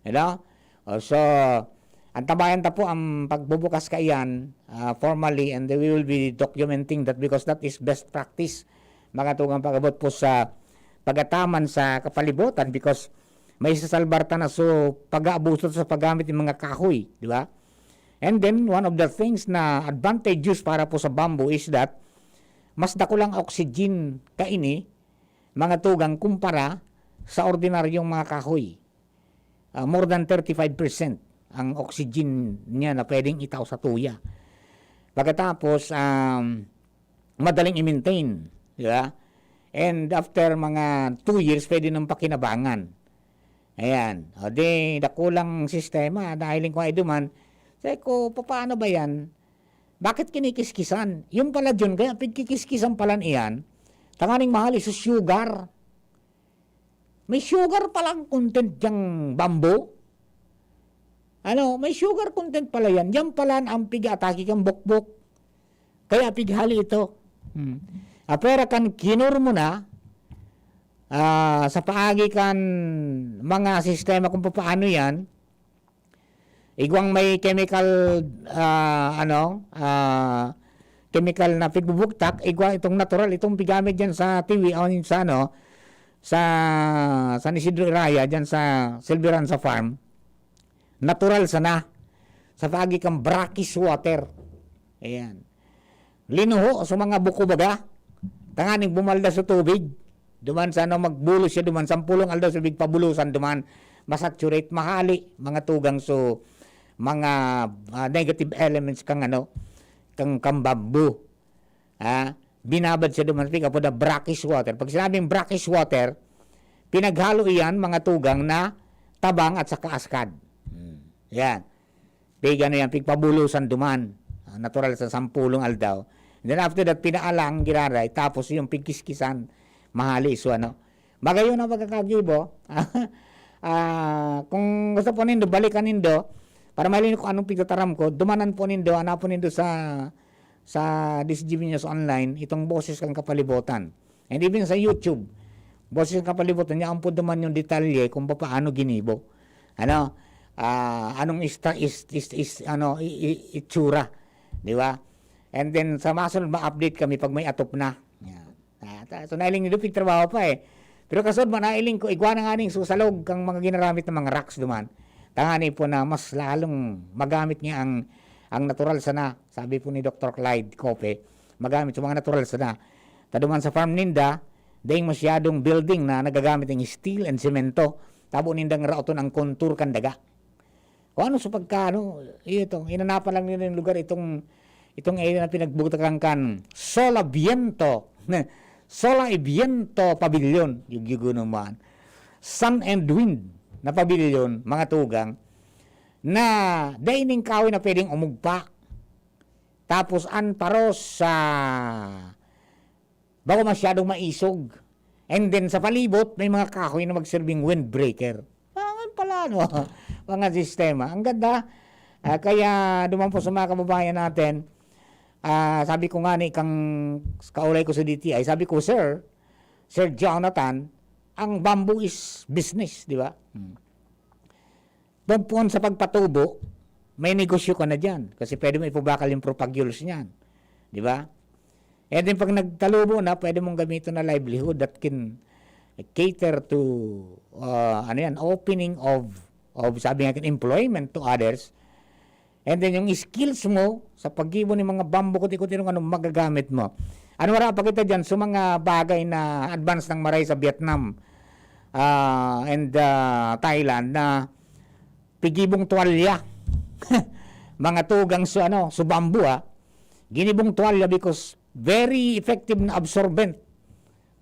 Hello? Oh, so, antabayan ta po ang pagbubukas kaiyan, ah, formally, and we will be documenting that because that is best practice. Mga tugang pag-abot po sa pagataman sa kapalibutan because may sasalbar ta na so pag-aabuso sa paggamit ng mga kahoy, di ba? And then, one of the things na advantageous para po sa bamboo is that mas dakul ang oxygen kaini, mga tugang, kumpara sa ordinaryong mga kahoy. Ah, more than thirty-five percent ang oxygen niya na pwedeng itao sa tuya. Pagkatapos, um, madaling i-maintain, di ba? And after mga two years, pwede nang pakinabangan. Ayan. O di, dakulang sistema, nahiling ko nga iduman. Sabi ko, "Papaano ba yan? Bakit kinikiskisan?" Yung pala, Jun, kaya pigkikiskisan pala iyan, tanganing mahali sa sugar. May sugar palang content diyang bamboo. Ano, may sugar content pala yan. Yan pala ang pig-atake kang bukbok. Kaya pighali ito. Hmm. Apera kan kinur mo na, ah, sa paagi kan mga sistema kung paano yan, igwang may chemical, ah, ano, ah, chemical na pigbubugtak, igwa itong natural, itong pigamit dyan sa Tiwi, o sa ano, sa San Isidro Iraya, dyan sa Silveranza Farm. Natural sana. Sa paagi kan brackish water. Ayan. Linuho sa mga buko baga. Tanganing bumalda sa tubig. Duman sa ano, magbulos siya duman, sampulong aldaw sa pigpabulusan duman. Masaturate, mahali, mga tugang so, mga, ah, negative elements kang ano, kang, kang bamboo. Ah, binabad siya duman, pig-apo na brackish water. Pag sinabing brackish water, pinaghalo iyan, mga tugang na tabang at saka askad. Hmm. Yan. Pig ano yan, pigpabulusan duman. Ah, natural sa sampulong aldaw. And then after that, pinaalang, giraray, tapos yung pigkiskisan, mahali, so ano. Magayon ang pagkakagibo. Ah, kung gusto po nindo, balikan nindo, para mahiling kung anong pigtataram ko, dumanan po nindo, hanapon nindo sa, sa D C G B News Online, itong Boses kan Kapalibutan. And even sa YouTube, Boses kan Kapalibutan, niya ang po duman yung detalye kung paano ginibo. Ano, ah, anong ista-, is, is, is, ano, i, i, itsura, di ba? And then, sa masunod, ma-update kami pag may atop na. Yan. Ah, ta-, so, nailing ni Dupig trabaho pa eh. Pero kasod man, nailing ko, igwa na nga ning susalog kang mga ginaramit ng mga racks duman. Tangani po na mas lalong magamit niya ang, ang natural sana, sabi po ni Doktor Clyde Cope, magamit sa mga natural sana. Taduman sa farm ninda, daing masyadong building na nagagamit ng steel and semento. Tabo nindang raoton ang kontur kan daga. Kung ano sa pagka, ano, ito, inanapan lang nila yung lugar, itong, Itong area na pinagbutakan kan Sola Viento, Sola y Viento Pavilion, yugyugo naman. Sun and Wind na pavilion, mga tugang, na dai ning kahoy na pwedeng umugpa. Tapos an paros sa bako masyadong maisog. And then sa palibot, may mga kahoy na magsirbing windbreaker. Mga pala, no? Mga sistema. Ang ganda. Ah, kaya duman po sa mga kababayan natin, ah, sabi ko nga ni kang kaulay ko sa D T I, sabi ko, "Sir, Sir Jonathan, ang bamboo is business, di ba?" Hmm. Pagpuon sa pagpatubo, may negosyo ka na diyan. Kasi pwede mo ipabakal yung propagules niyan. Di ba? And then pag nagtalubo na, pwede mong gamitin na livelihood that can cater to, uh, ano yan, opening of, of, sabi nga, employment to others. And then yung skills mo sa paggibo ng mga bamboo, kuti-kuti nung ano magagamit mo. Ano wala pa kita dyan sa mga bagay na advance ng maray sa Vietnam, ah, and, ah, Thailand na pigibong tuwalya. Mga tugang su-, ano, su bamboo, ah. Ginibong tuwalya because very effective na absorbent.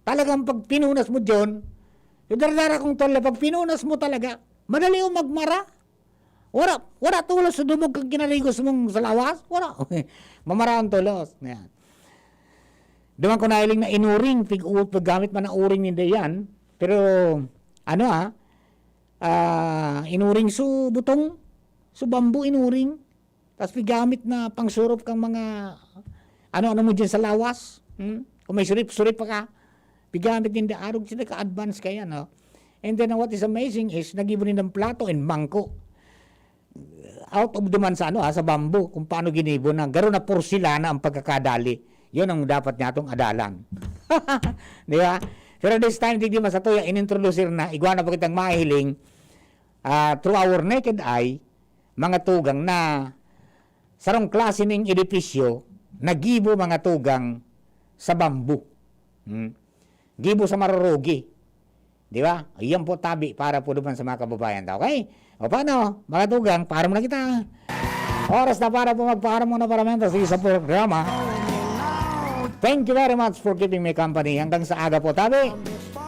Talagang pag pinunas mo, John, yung dardara kong tuwalya, pag pinunas mo talaga, madali yung magmara. Wala, wala tulos sa dumog kang kinarigos mong sa lawas. Wala. Mamara ang tulos. Yan. Duman ko nahiling na inuring, pig-, paggamit man ang uring ninda yan. Pero, ano, ah, ah, inuring su butong, su bamboo inuring. Tas pigamit na pangsurop kang mga ano-ano mo dyan sa lawas. Hmm? Kung may surip-surip pa ka, pigamit ninda, arog sila ka-advance kaya, no? And then what is amazing is, nagibo nindang plato and bangko. Out of the man sa ano, ha, sa bamboo, kung paano ginibo na, garo na porselana ang pagkakadali. Yun ang dapat niya atong adalan. Di ba? Pero this time, digdi masatuya, inintroduce na, igwa na pa kitang mahiling, ah, through our naked eye, mga tugang na sarong klase ning edipisyo na gibo, mga tugang, sa bamboo. Hmm. Gibo sa marurugi. Di ba? Iyan po tabi para po duman sa mga kababayan ta. Okay? O paano, mga tugang, paaram na kita. Oras na para po magpaaram muna para menta sa isang programa. Thank you very much for keeping me company. Hanggang sa aga po, tabi.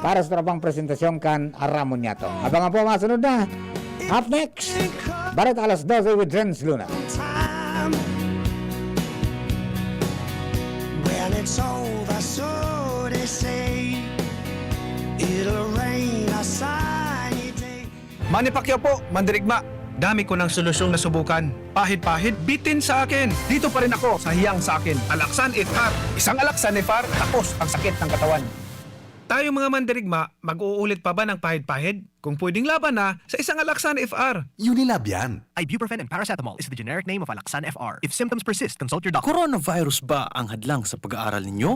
Para sa tropang presentasyon kan Aramon Niyato. Abangan po ang mga sunod na. Up next, Bareta Alas Dose with Renz Luna. Time. When it's over, so they say, it'll rain a sunny day. Manny Pacquiao po, mandirigma. Dami ko ng solusyong nasubukan. Pahid-pahid, bitin sa akin. Dito pa rin ako sa hiyang sa akin. Alaksan F R. Isang Alaksan F R, tapos ang sakit ng katawan. Tayo mga mandirigma, mag-uulit pa ba ng pahid-pahid? Kung pwedeng laban na, sa isang Alaksan F R. Unilab yan. Ibuprofen and paracetamol is the generic name of Alaxan F R. If symptoms persist, consult your doctor. Coronavirus ba ang hadlang sa pag-aaral ninyo?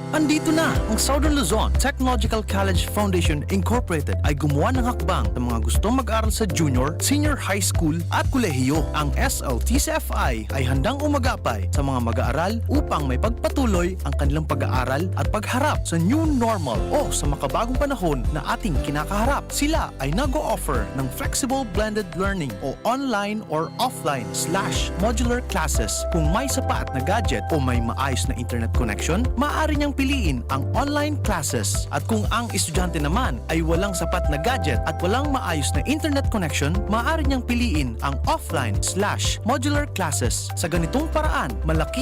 Andito na ang Southern Luzon Technological College Foundation Incorporated ay gumawa ng hakbang sa mga gustong mag-aral sa junior, senior high school at kolehiyo. Ang S L T C F I ay handang umagapay sa mga mag-aaral upang may pagpatuloy ang kanilang pag-aaral at pagharap sa new normal o sa makabagong panahon na ating kinakaharap. Sila ay nag-o-offer ng flexible blended learning o online or offline slash modular classes. Kung may sapat na gadget o may maayos na internet connection, maaari niyang piliin ang online classes. At kung ang estudyante naman ay walang sapat na gadget at walang maayos na internet connection, maaari niyang piliin ang offline slash modular classes. Sa ganitong paraan, malaki